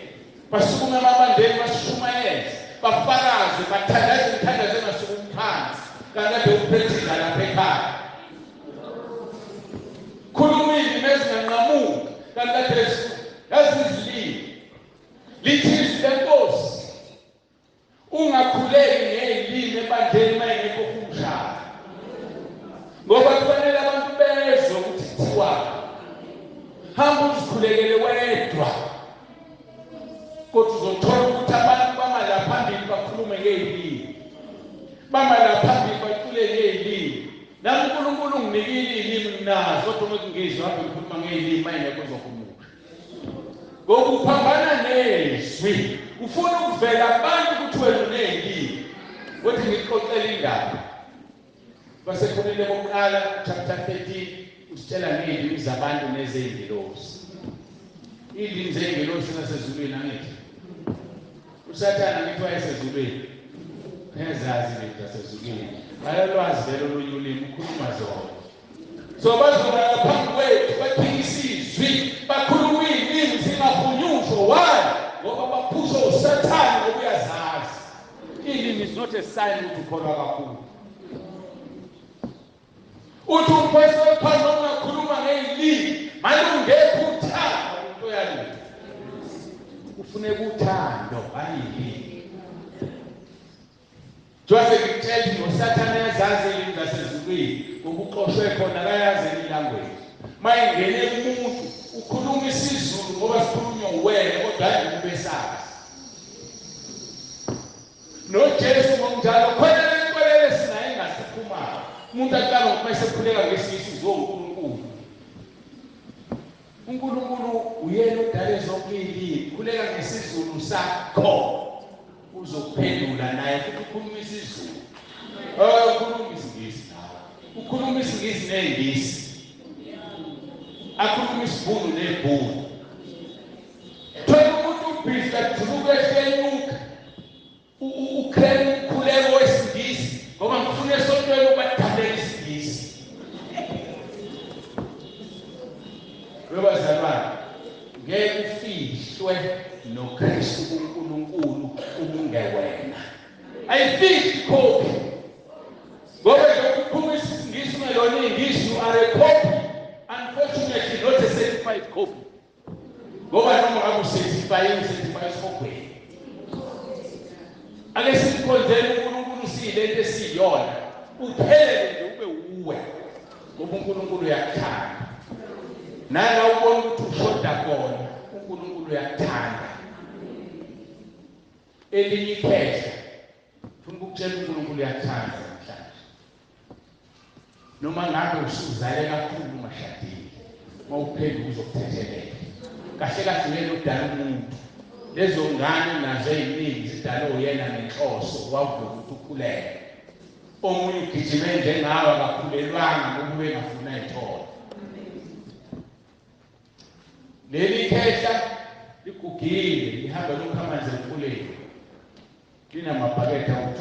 A: basukume emabandeni basishumayeze, bafakaze, bathandaze imithandazo engasukumi phansi, kanti ade upractice lapha ekhaya. Khuluma izilimi ezinganqamuki, kanti kade yazi izilimi. Lithi izwi lenkosi, ungakhuleki ngey'limi. ngey'limi ebandleni uma ingekho kumshaya, ngoba kufanele abantu bezwe ukuthi kuthiwa hamba uzikhulekele wedwa, kodwa uzothola ukuthi abantu bama la phambili bakhulume ngey'limi, bama la phambili bacule ngey'limi. Nami uNkulunkulu unginikile iy'limi nginazo, kodwa uma ngizwa hambe ngikhuluma ngey'limi uma ingekho uzohumusha. Ngoba uphambana nezwi, ufuna ukuvela abantu ukuthi wena uney'limi. Kodwa ngikuxoxela indaba basekhonile kokuqala chapter 13 usitshela ngey'limi zabantu nezey'ngelosi. Iy'limi zey'ngelosi zasezulwini angithi uSathane angithi wayesezulwini, ezazi ilimi zasezulwini, ayalwazi vele olunye ulimi, ukhuluma zona. So bazoba phambi kwethu baphikisa izwi, bakhuluma iy'limi zingahunyushwa. Why? Ngoba baphushwa uSathane ngoba uyazazi. Iy'limi is not a sign ukuthi ukholwa kakhulu. Uthi umphostoli Pawulo ungakhuluma ngey'limi manje ungekho uthando into yalutho. Kufuneka uthando, hayi iy'limi. Jose ngikutshela ngoSathane uyazazi iy'limi zasezulwini, ngokuxoshwe khona akayazi enye language. Uma ingene kumuntu ukhuluma isiZulu ngoba sikhulunywa uwena, kodwa hayi ngoba ubesazi. NoJesu ngokunjalo khona le nkolelo esinayo engasiphumayo. Umuntu aqala ngokuba esekhuleka ngesiNgisi uNkulunkulu. uNkulunkulu uyena odale zonke iy'limi. Khuleka ngesiZulu sakho, uzokuphendula naye futhi ukhuluma isiZulu. Ukhuluma isiNgisi nawe, ukhuluma isiNgisi ney'Ngisi, akhuluma isiBhunu neBhunu. Thola umuntu ubhizi ajuluka ehlenyuka, ukhele umkhuleko wesiNgisi ngoba ngifuna esontweni ukubadabulela isiNgisi. Webazalwane, ngeke ufihlwe noKristu kuNkulunkulu ubungewena. Ayifihli ikhophi, ngoba nje ukuphuma isiNgisi ungelona iNgisi, you are a copy, unfortunately not a certified copy. Ngoba noma ngabe ucertify, ucertify esihogweni. Ake simkhonzele uNkulunkulu siyilento esiyiyona, uphelele nje ube uwe, ngoba uNkulunkulu uyakuthanda. Nala ubona ukuthi ushoda khona, uNkulunkulu uyakuthanda. Elinye ikhehla ufuna ukukutshela uNkulunkulu uyakuthanda namhlanje, noma ngabe usuzale kakhulu ungashadile, uma uphenduka uzokuthethelela. Kahle kahle uyena odala umuntu, lezo ngane nazo ey'ningi zidalwe uyena ngenhloso, wavuma ukuthi ukhulele. Omunye ugijime njengawe akakhulelwanga ngoba ubengafuni ayithole. Leli khehla ligugile, lihamba lokhu amanzi emfuleni, linamabhakede awu-2,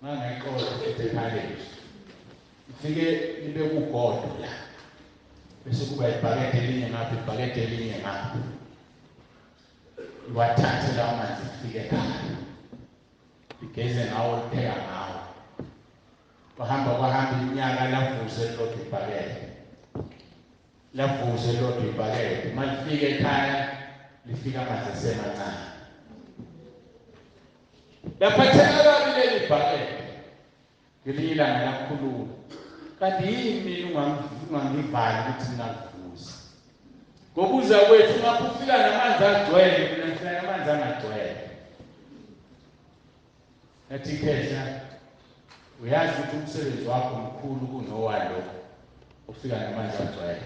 A: ngangayixoxa futhi ekhalethu. Lifike libe kugodo la, bese kuba ibhakede elinye ngapha, ibhakede elinye ngapha. Liwathathe lawo manzi lifike ekhaya, ligeze ngawo, lipheka ngawo. Kwahamba kwahamba iminyaka, lavuza elilodwa ibhakede, lavuza elilodwa ibhakede. Uma lifika ekhaya lifika amanzi asemancane. Laphatheka kabi leli bhakede. Ngelinye ilanga lakhuluma, kanti yini mina ungangivali ukuthi ngingakuvuza? Ngokuza kwethu ngapho ufika namanzi agcwele, mina ngifika namanzi angagcwele. Yathi khehla, uyazi ukuthi umsebenzi wakho mkhulu kunowalo ufika namanzi agcwele.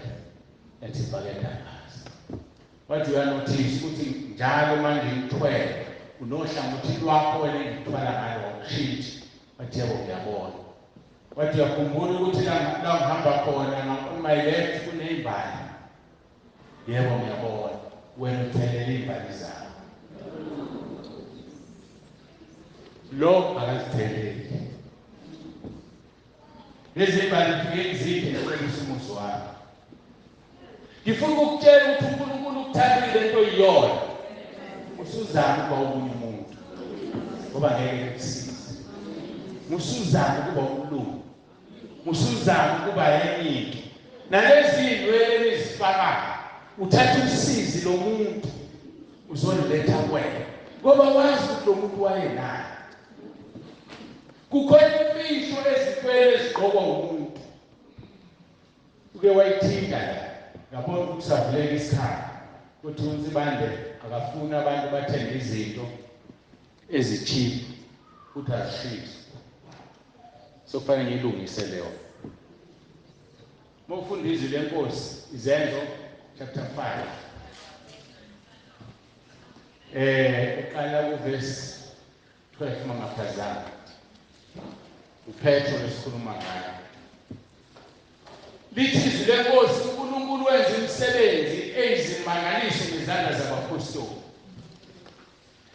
A: Yathi ibhakede angazi. Wathi uyanothisa ukuthi njalo uma ngikuthwele unohlangothi lwakho wena engikuthwala ngalo awushintshi. Wathi yebo ngiyabona. Wathi uyakhumbula ukuthi la ngihamba khona on my left kuney'mbali. Yebo ngiyabona. Wena uthelela iy'mbali zakho. Lo akazitheleli. Lezi iy'mbali ngifike ngiziphi ngicebisa umuzi wami. Ngifuna ukukutshela ukuthi uNkulunkulu ukuthandile lento oyiyona. Usuzama ukuba omunye umuntu, ngoba ngeke kusize. Usuzama ukuba umlungu, usuzama ukuba enye into. Nalezi iy'nwele enizifakayo, uthatha usizi lomuntu uzoliletha kuwena, ngoba wazi ukuthi lo muntu wayenayo. Kukhona imfihlo ezintweni ezigqokwa umuntu. Uke wayithinta la, ngabona ukuthi savuleka isikhala. Kuthi uNsibande akafuni abantu bathenge izinto ezi-cheap, futhi azishisi. So kufanele ngiyilungise leyo. Uma ufunda izwi leNkosi, Izenzo chapter 5. Uqala kuverse 12 mangaphazami. UPetro lesikhuluma ngayo. Lithi izwi leNkosi, uNkulunkulu wenza imisebenzi eyizimangaliso ngezandla zabaphostoli.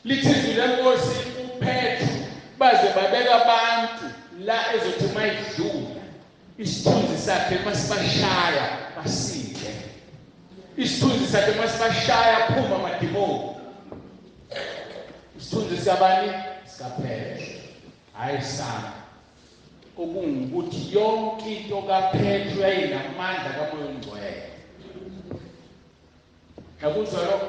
A: Lithi izwi leNkosi, uPetro baze babeka abantu la ezothi mayidlula isithunzi sakhe masibashaya basinde. Isithunzi sakhe masibashaya phuma amadimoni. Isithunzi sikabani? SikaPetro. Hayi sami. Okungukuthi yonke into kaPetro yayinamandla kaMoya oNgcwele. Yakuzwa lokho?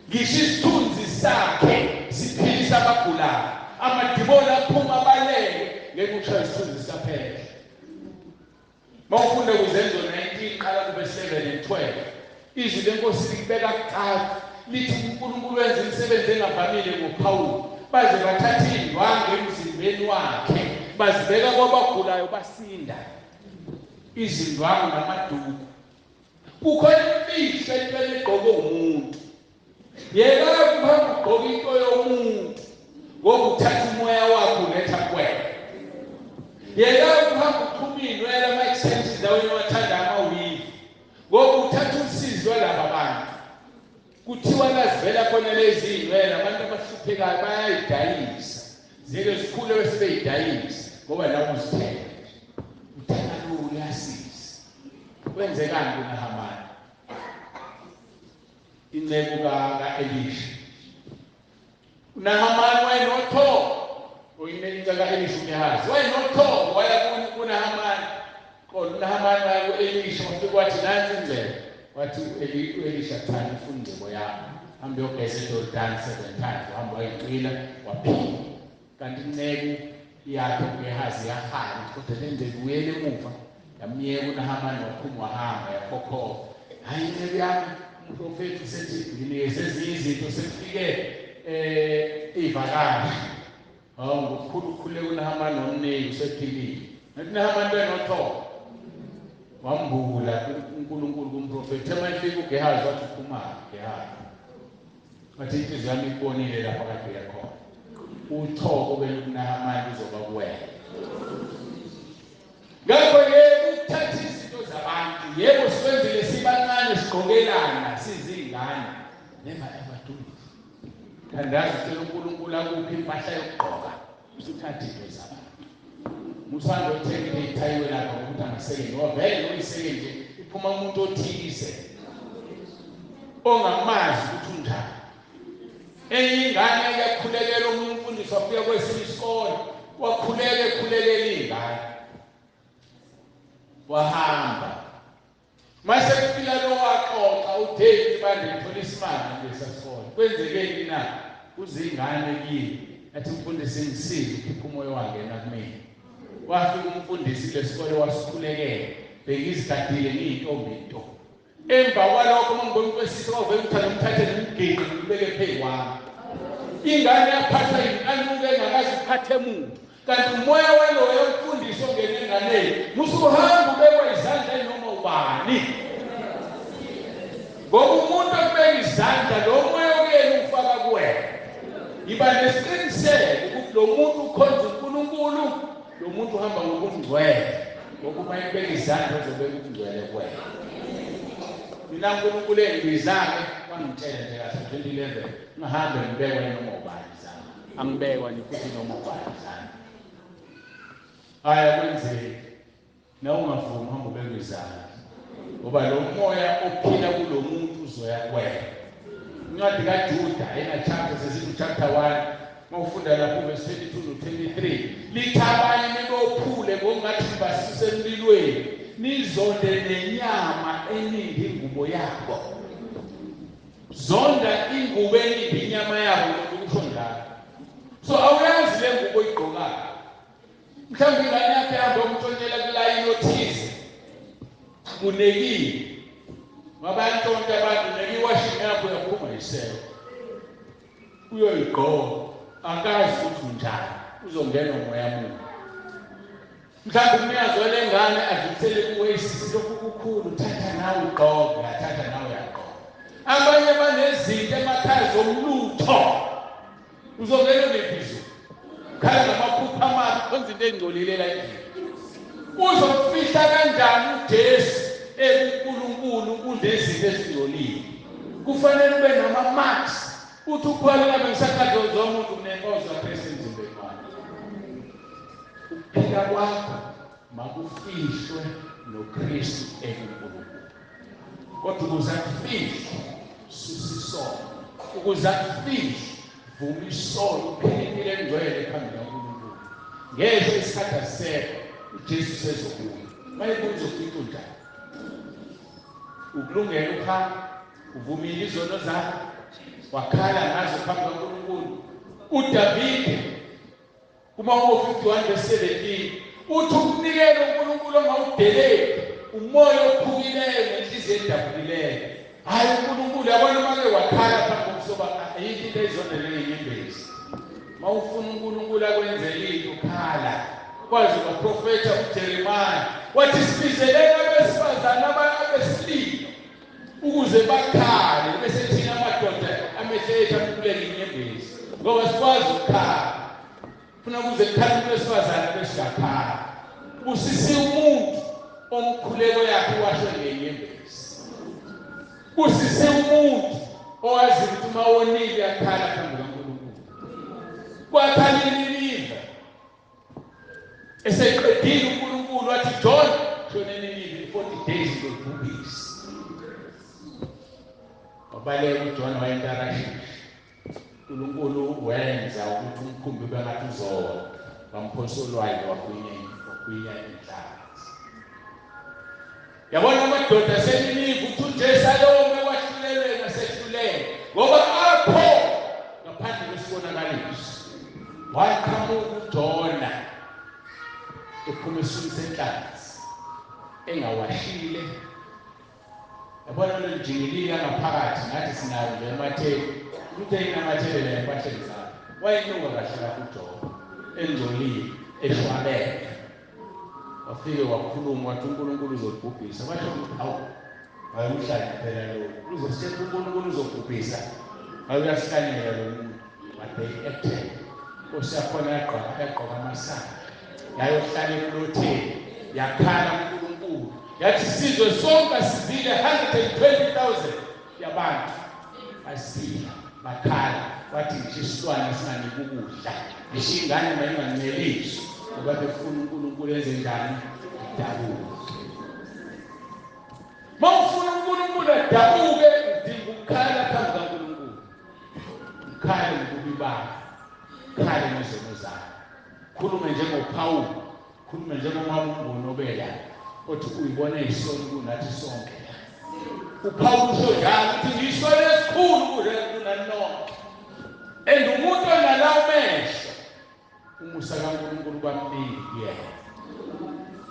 A: Ngisho isithunzi sakhe siphilisa abagulayo. Amadimoni aphuma abaleke ngenxa yokushaya isithunzi sikaPetro. Mawufunda kuZenzo 19 qala kube 7 and 12. Izwi leNkosi likubeka kucaca lithi uNkulunkulu wenza imisebenzi engavamile ngoPawulu. Baze bathatha indwangu emzimbeni wakhe bazibeka kwabagulayo basinda. Izindwangu namaduku. Kukhona imfihlo entweni egqokwe umuntu. Yeka ukuhamba ugqoka into yomuntu ngoba uthatha umoya wakho uletha kuwena. Yeka ukuhamba uxhuma iy'nwele ama-extensions awena wathanda amawivi ngoba uthatha usizi lwalaba bantu. Kuthiwa lazivela khona lezi iy'nwele abantu abahluphekayo bayayidayisa ziyeke zikhule bese beyidayisa ngoba nawe uzithenga uthenga lula uyasiza. Kwenzekani kuNahamani inceku ka-Elisha? UNahamani wayenothongo, oyinceku ka-Elisha uGehazi wayenothongo, waya kuNahamani. Qonda uNahamani waya ku-Elisha wafika wathi nansi ingcebo. Wathi u-Elisha cha ngifuna ingcebo yami. Hambe uyogeza eJordani 7 times, wahamba wayicwila waphila. Kanti inceku yakhe uGehazi yahala kodwa le ngcebo ibuyele emuva yamyeka uNahamani waphuma wahamba yakhokhoba. Hayi inceku yami umprofethi usethi nginikeze ezinye izinto sekufike ivakashi. Hawu ngokukhulu ukukhuleka uNahamani wamnika usephilile. Ngathi uNahamani benothoko wambula uNkulunkulu kumprofethi. Uma efika uGehazi wathi phuma Gehazi. Wathi inhliziyo yami ikubonile lapha kade uyakhona. Uthoko belukuNahamani uzoba kuwena. Ngakho yebo ukuthatha izinto zabantu, yebo sikwenzile sibancane sigqokelana sizingane. Never ever do it. Thandaza ucela uNkulunkulu akuphe impahla yokugqoka, usuthatha into zabantu. Musanda othenga into ethayiwe lapha ngokuthi angasebenzi ngoba vele noyiseke nje iphuma umuntu othize ongamazi ukuthi unjani. Enye ingane yakhulekela omunye umfundisi wafika kwesinye isikole wakhuleka ekhulekela ingane wahamba. Mase kufika lo waxoxa uDave bande ngithola isimanga kulesa sikole. Kwenzekeni na? Kuzingane kimi. Athi umfundisi ngisize ukhipha umoya wangena kumina. Wafika umfundisi kulesikole wasikhulekela. Bengizigadile ngiyintombi nto. Emva kwalokho uma ngibona ukwesisa kwavele ukuthi angimthathe ngimginqe ngibeke phezu kwami. Ingane yaphathwa inkanuko engakaze iphathe muntu. Kanti umoya waloyo mfundisi ongena enganeni musuhamba ubekwa izandla noma ubani. Ngoba umuntu okubeka izandla lo moya okuyena ufaka kuwena. Yiba nesiqiniseko ukuthi lo muntu ukhonza uNkulunkulu, lo muntu uhamba ngobungcwele. Ngoba uma ekubeka izandla uzobeka ubungcwele kuwena. Mina uNkulunkulu engibiza-ke wangitshela nje kahle 2011 ngihambe ngibekwe noma ubani izandla. Angibekwa nje futhi noma ubani izandla. Hhayi akwenzeki. Nawe ungavumi uhambe ubekwe izandla. Ngoba lo moya ophila kulo muntu uzoya kuwena. Incwadi kaJuda ena chapter sesithi chapter 1 mawufunda lapho verse 22 no 23 lithi abanye nibophule ngokungathi nibasuse emlilweni nizonde nenyama eningi ingubo yabo. Zonda ingubo eningi inyama yabo ngoba kusho njalo. So awuyazi le ngubo ngubo oyigqokayo. Mhlawumbe ingane yakhe ihambe umtshontshela kulayini othize, unekile ngoba yantshontsha abantu, uneke iwashini yakho uyaphuma yisekho uyoyigqoka, akazi ukuthi unjani, uzongena umoya mubi. Mhlawumbe umnikazi wale ngane adlulisele kuwe isisi, lokhu kukhulu, thatha nawe ugqoke, uyathatha nawe uyagqoka. Abanye banezinto emakhaya zomlutho, uzongena unebhizu khala ngamaphupha amabi, khonza into engcolile la endlini. Uzofihla kanjani uJesu ekuNkulunkulu kunezinto ezingcolile? Kufanele ube nama-marks uthi ukhwale ngabe ngisakhathi zomuntu kunempawu zikaKristu emzimbeni wakho. Ukuphila kwakho makufihlwe noKristu ekuNkulunkulu. Kodwa ukuze akufihle, susa isono. Ukuze akufihle, vuma isono, uphile impilo engcwele phambi kaNkulunkulu. Ngesho isikhathi asisekho, uJesu sezobuya. Mayebuya uzofica unjani? Ukulungela ukuhamba, uvumile izono zakho, wakhala ngazo phambi kaNkulunkulu. uDavide kumahubo 51 verse 17 uthi umnikelo uNkulunkulu ongawudeleli umoya ophukileyo nenhliziyo edabukileyo. Hayi uNkulunkulu yabona uma ke wakhala phambi kobuso bakhe, ayikho into eyizondele ngenyembezi. Uma ufuna uNkulunkulu akwenzele into khala. Kwazi waprofetha uJeremiah wathi sibizeleni abesifazane abesililo ukuze bakhale, bese thina amadoda amehlo ethu amukuleke inyembezi ngoba sikwazi ukukhala. Funa kuze kukhale umuntu wesifazane besingakhala. Busisi umuntu omkhuleko yakhe washwe ngenyembezi. Busisi umuntu owazi ukuthi uma wonile uyakhala phambi kaNkulunkulu. Kwakhala iNiniva eseqedile uNkulunkulu wathi John shona eNiniva 40 days ngizobhubhisa. Wabaleka uJohn wayentarashishi. uNkulunkulu wenza ukuthi umkhumbi ube ngathi uzowa, wamphosa olwandle wagwinya inhlanzi. Yabona amadoda aseNiniva uthi uJesu ayome ekwahlulelweni asehlulele ngoba apho ngaphandle kwesibonakaliso waqhamuka uJona ephuma esiswini senhlanzi engawashile. Yabona lo njingilili angaphakathi ngathi sinayo nje ematheni ukuthi eyinamathelela empahleni zakhe. Wayenuka kahle lapho uJona engcolile eshwabene. Wafike wakhuluma wathi uNkulunkulu uzobhubhisa. Washo ukuthi hawu hayi umhlanje phela lo uzositshela uNkulunkulu uzobhubhisa. Hayi uyasihlanyela lo muntu. But they acted. Inkosi yakhona yagqoka amasaka yayohlala emlotheni yakhala kuNkulunkulu yathi sizwe sonke sizile 120,000 yabantu basila bakhala wathi ngisho isilwane singaniki ukudla ngisho ingane mayinganceliswa ngoba befuna uNkulunkulu enze njani idabuke. Mawufuna uNkulunkulu adabuke udinga ukukhala phambi kaNkulunkulu, ukhale ngobubi bakho, ukhale ngezono zakho, khulume njengoPawulu, khulume njengomama uMnguni obela othi uyibona isono kunathi sonke. uPawulu usho njalo ukuthi ngiyisono esikhulu kunani nonke, and umuntu onalawo mehlo umusa kaNkulunkulu bamningi kuyena.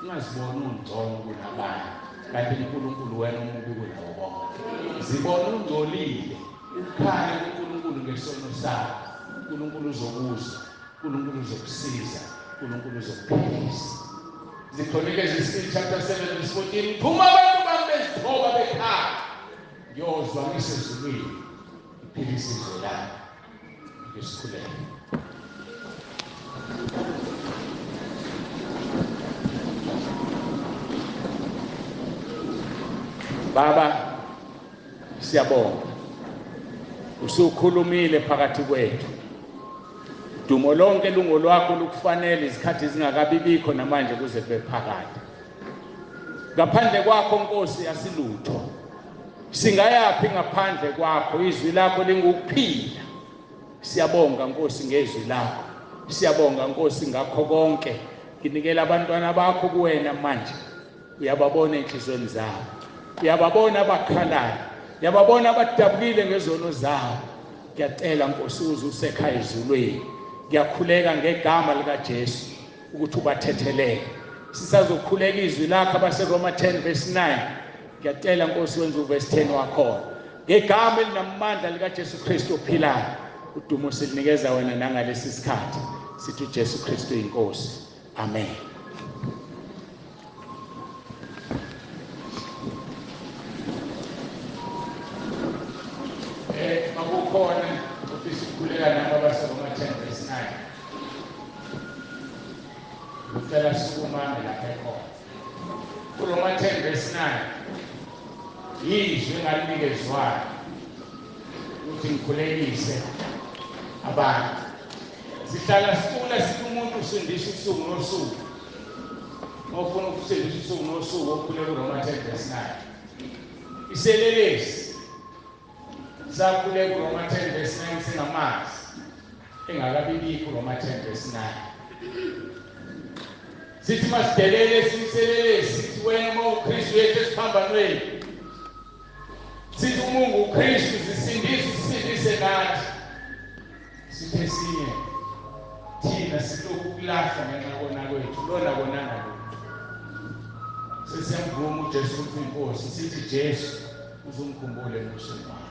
A: Ungaziboni ungcono kunabanye kanti uNkulunkulu wena omubi kunabo bonke. Zibona ungcolile, ukhale kuNkulunkulu ngesono sakho. uNkulunkulu uzokuzwa, uNkulunkulu uzokusiza, uNkulunkulu uzokuphilisa. Zikronike zesibili chapter 7 verse 14, phuma abantu bami bezithoba bekhala, ngiyozwa ngisezulwini ngiphilise izwe lami. Ngisikhuleke. Baba, siyabonga. Usukhulumile phakathi kwethu. Dumo lonke lungolwakho lukufanele izikhathi zingakabibikho namanje kuze kube phakade. Ngaphandle kwakho Nkosi asilutho. Singayaphi ngaphandle kwakho? Izwi lakho lingukuphila. Siyabonga Nkosi ngezwi lakho. Siyabonga Nkosi ngakho konke. Nginikela abantwana bakho kuwena manje. Uyababona enhlizweni zabo. Uyababona abakhalayo. Uyababona abadabukile ngezono zabo. Ngiyacela Nkosi uze usekhaya ezulwini. Ngiyakhuleka ngegama likaJesu ukuthi ubathethelele. Sisazokhuleka izwi lakho abaseRoma 10 verse 9. Ngiyacela Nkosi wenze uverse 10 wakhona. Ngegama elinamandla likaJesu Kristu ophilayo, udumo silinikeza wena nangalesi sikhathi. Sithi uJesu Kristu inkosi. Amen. Makukhona ofisa ukukhuleka nabo abaseRoma 10 verse 9. Ngicela sukumame lapha ekhona. KuRoma 10 verse 9. Yizwi engalinikezwayo ukuthi ngikhulekise abantu. Sihlala sicula sithi umuntu usindisa usuku nosuku. Ofuna ukusindisa usuku nosuku okhuleka kuRoma 10 verse 9. Iselelesi sakhuleka kuRoma 10 verse 9 singamazi engakabibikho kuRoma 10 verse 9. Sithi masidelele siselelesi sithi wena uma uKristu yethu esiphambanweni. Sithi uma unguKristu sisindise sisindise nathi. Sithi esinye thina silokhu kulahla ngenxa kona kwethu lona konanga lutho. Sesiyamvuma uJesu ukuthi inkosi, sithi Jesu uzungikhumbule embusweni wakho.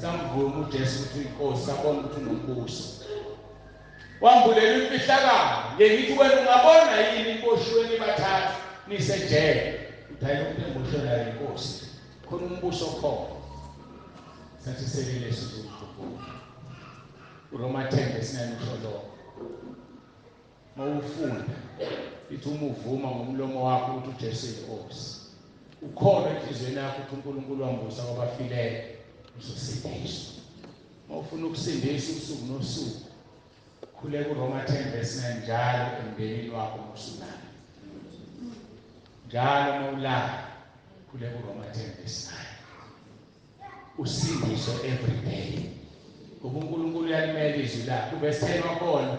A: Samvuma uJesu ukuthi inkosi, sabona ukuthi unombuso. Wambulela imfihlakalo. Ngithi wena ungabona yini imboshweni bathathu nisejele? Uthi hayi umuntu emboshweni nayo inkosi. Khona umbuso khona. Sathi selele sizokukhumbula. uRoma 10 verse 9 usho lokho. Mawufunda ithi uma uvuma ngomlomo wakho ukuthi uJesu inkosi, ukholwa enhliziyweni yakho ukuthi uNkulunkulu wamvusa kwabafileyo, uzosindiswa. Mawufuna ukusindiswa usuku nosuku, khuleka uRoma 10 verse 9 njalo emndenini wakho musulana. Njalo mawulala khuleka uRoma 10 verse 9. Usindiso every day. Ngoba uNkulunkulu uyalimela izwi lakhe. Uverse 10 wakhona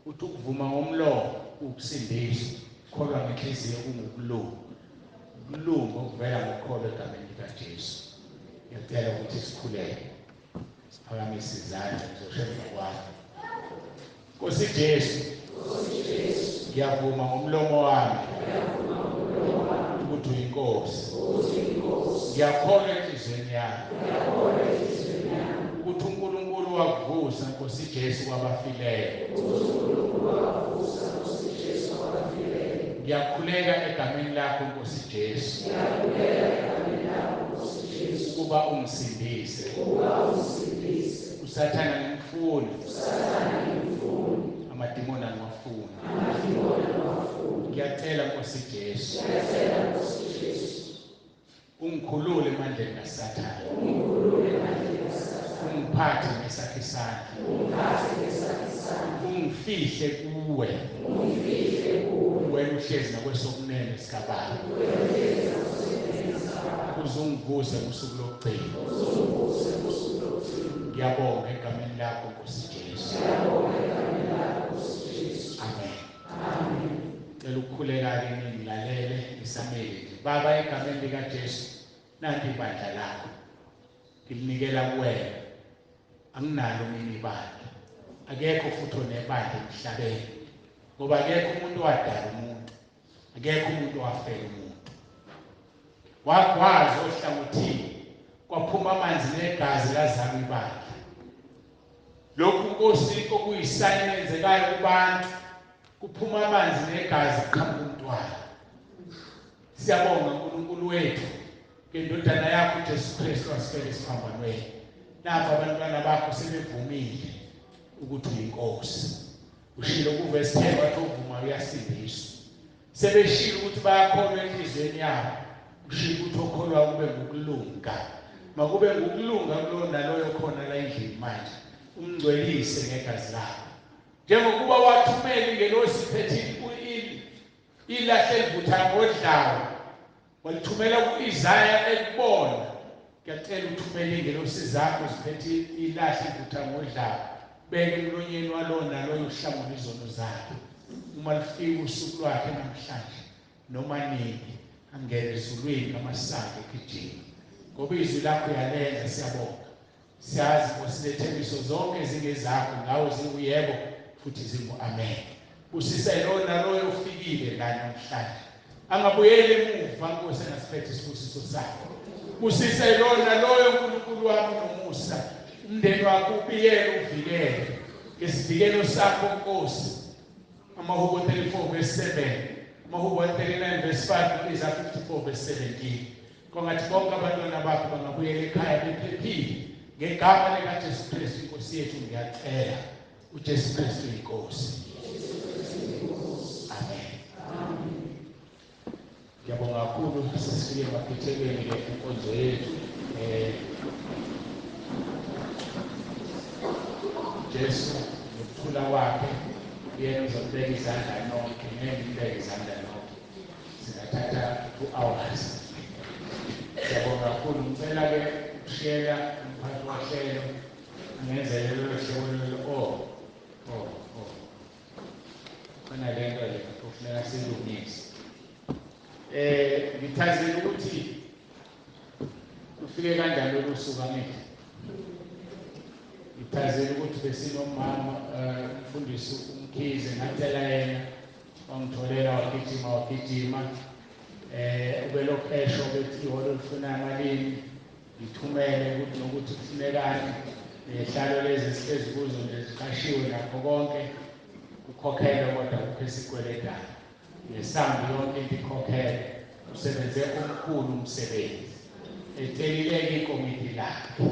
A: uthi ukuvuma ngomlomo ukusindiswa, kholwa ngenhliziyo kungukulunga. Ukulunga okuvela ngokholo egameni likaJesu. Ngiyacela ukuthi sikhuleke. Siphakamise izandla ngizosho emva kwami. Nkosi Jesu, ngiyavuma ngomlomo wami ukuthi uyinkosi. Ngiyakholwa enhliziyweni yami ukuthi uNkulunkulu wakuvusa Nkosi Jesu kwabafileyo. Ngiyakhuleka egameni lakho Nkosi Jesu ukuba ungisindise. Usathana ngimfuni, amadimoni angiwafuni. Ngiyacela Nkosi Jesu ungikhulule emandleni kaSathane, ungiphathe ngesakhe isandla, ungifihle kuwe, wena uhlezi nakwesokunene sikababa, uzungivuse ngosuku lokugcina. Ngiyabonga egameni lakho Nkosi Jesu. Amen. Cela ukukhuleka-ke ningilalele ngisamele nje. Baba, egameni likaJesu, nanti ibandla lakho ngilinikela kuwena. Anginalo mina ibandla, akekho futhi onebandla emhlabeni, ngoba akekho umuntu owadala umuntu, akekho umuntu owafela umuntu. Wagwaza ohlangothini kwaphuma amanzi negazi lazama ibandla. Lokhu Nkosi okuyisayini enzekayo kubantu, kuphuma amanzi negazi kuqhamuka umntwana. Siyabonga uNkulunkulu wethu ngendodana yakho uJesu Kristu wasifela esiphambanweni. Napha abantwana bakho sebevumile ukuthi uyinkosi. Ushilo kuverse 10 wathi uvuma uyasindiswa. Sebeshilo ukuthi bayakholwa enhliziyweni yabo. Ushilo ukuthi okholwa kube ngokulunga. Makube ngokulunga kulowo naloyo khona la endlini manje. Umngcwelise ngegazi lakho. Njengokuba wathumela ingelosi iphethe ilahle elivutha ngodlawu, walithumela ku-Isaya ekubona. Ngiyacela uthumele ingelosi zakho ziphethe ilahle elivutha ngodlawu, beke emlonyeni walowo naloyo uhlangula izono zakhe. Uma lufika usuku lwakhe namhlanje noma nini, angene ezulwini ngamasango egijima, ngoba izwi lakho uyalenza. Siyabonga. Siyazi Nkosi lethembiso zonke zingezakho, ngawe zinguyebo futhi zingu-amen. Busisa lowo naloyo ofikile la namhlanje, angabuyeli emuva Nkosi engasiphethe isibusiso sakho. Busisa lowo naloyo uNkulunkulu wami nomusa, umndeni wakho ubiyele uvikele ngesivikelo sakho Nkosi. Amahubo 34 verse 7, Amahubo 39 verse 5, Isaiah 54 verse 17. Kwangathi bonke abantwana bakho bangabuyela ekhaya bephephile ngegama likaJesu Kristu inkosi yethu. Ngiyacela uJesu Kristu inkosi. Amen. Ngiyabonga kakhulu. Sesifike emaphethelweni ke inkonzo yethu. Jesu nokuthula kwakhe yena uzobeka izandla nonke, ngeke ngibeke izandla nonke, singathatha 2 hours. Ngiyabonga kakhulu. Ngicela ke ukushiyela umphathi wohlelo ngenzele lolo hlelo lolo. Oh, khona lento le kufuneka silungise. Ngithazile ukuthi ufike kanjani lolu suku, angithi ngithazile ukuthi besinomama umfundisi uMkhize, ngacela yena wangitholela, wagijima ubelokhu esho bethi ihholo lifuna malini, ngithumele ukuthi nokuthi kufunekani, nezihlalo lezi esihlezi kuzo nje ziqashiwe nakho konke kukhokhelwe, kodwa kukho esikweletayo nesambi yonke into ikhokhelwe. Usebenze omkhulu umsebenzi, ecelile-ke ikomiti lakhe.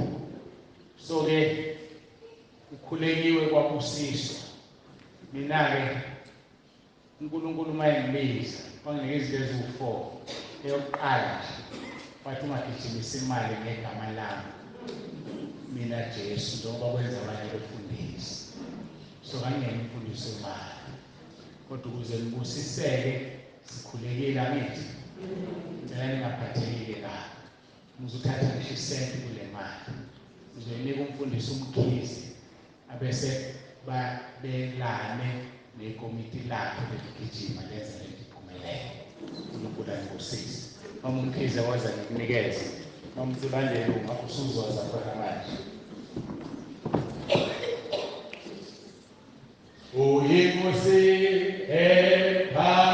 A: So-ke kukhulekiwe kwabusiswa. Mina-ke uNkulunkulu uma engibiza wanginika izinto eziwu-4. Eyokuqala nje wathi ungagijimisi imali ngegama lami mina Jesu, njengoba kwenza abanye befundisi. So kangingena imfundiso yemali, kodwa ukuze ngibusiseke sikhulekile, angithi ngicela ningaphathekile kabi. Ngizothatha ngisho isenti kule mali, ngizoyinika umfundisi uMkhize, abese babelane nekomiti lakhe beligijima lenza lento iphumelele. uNkulunkulu anibusise. Mama uMkhize waza ngikunikeze. Mama uSibandele uma usuzoza khona manje. Uyinkosi ephakeme.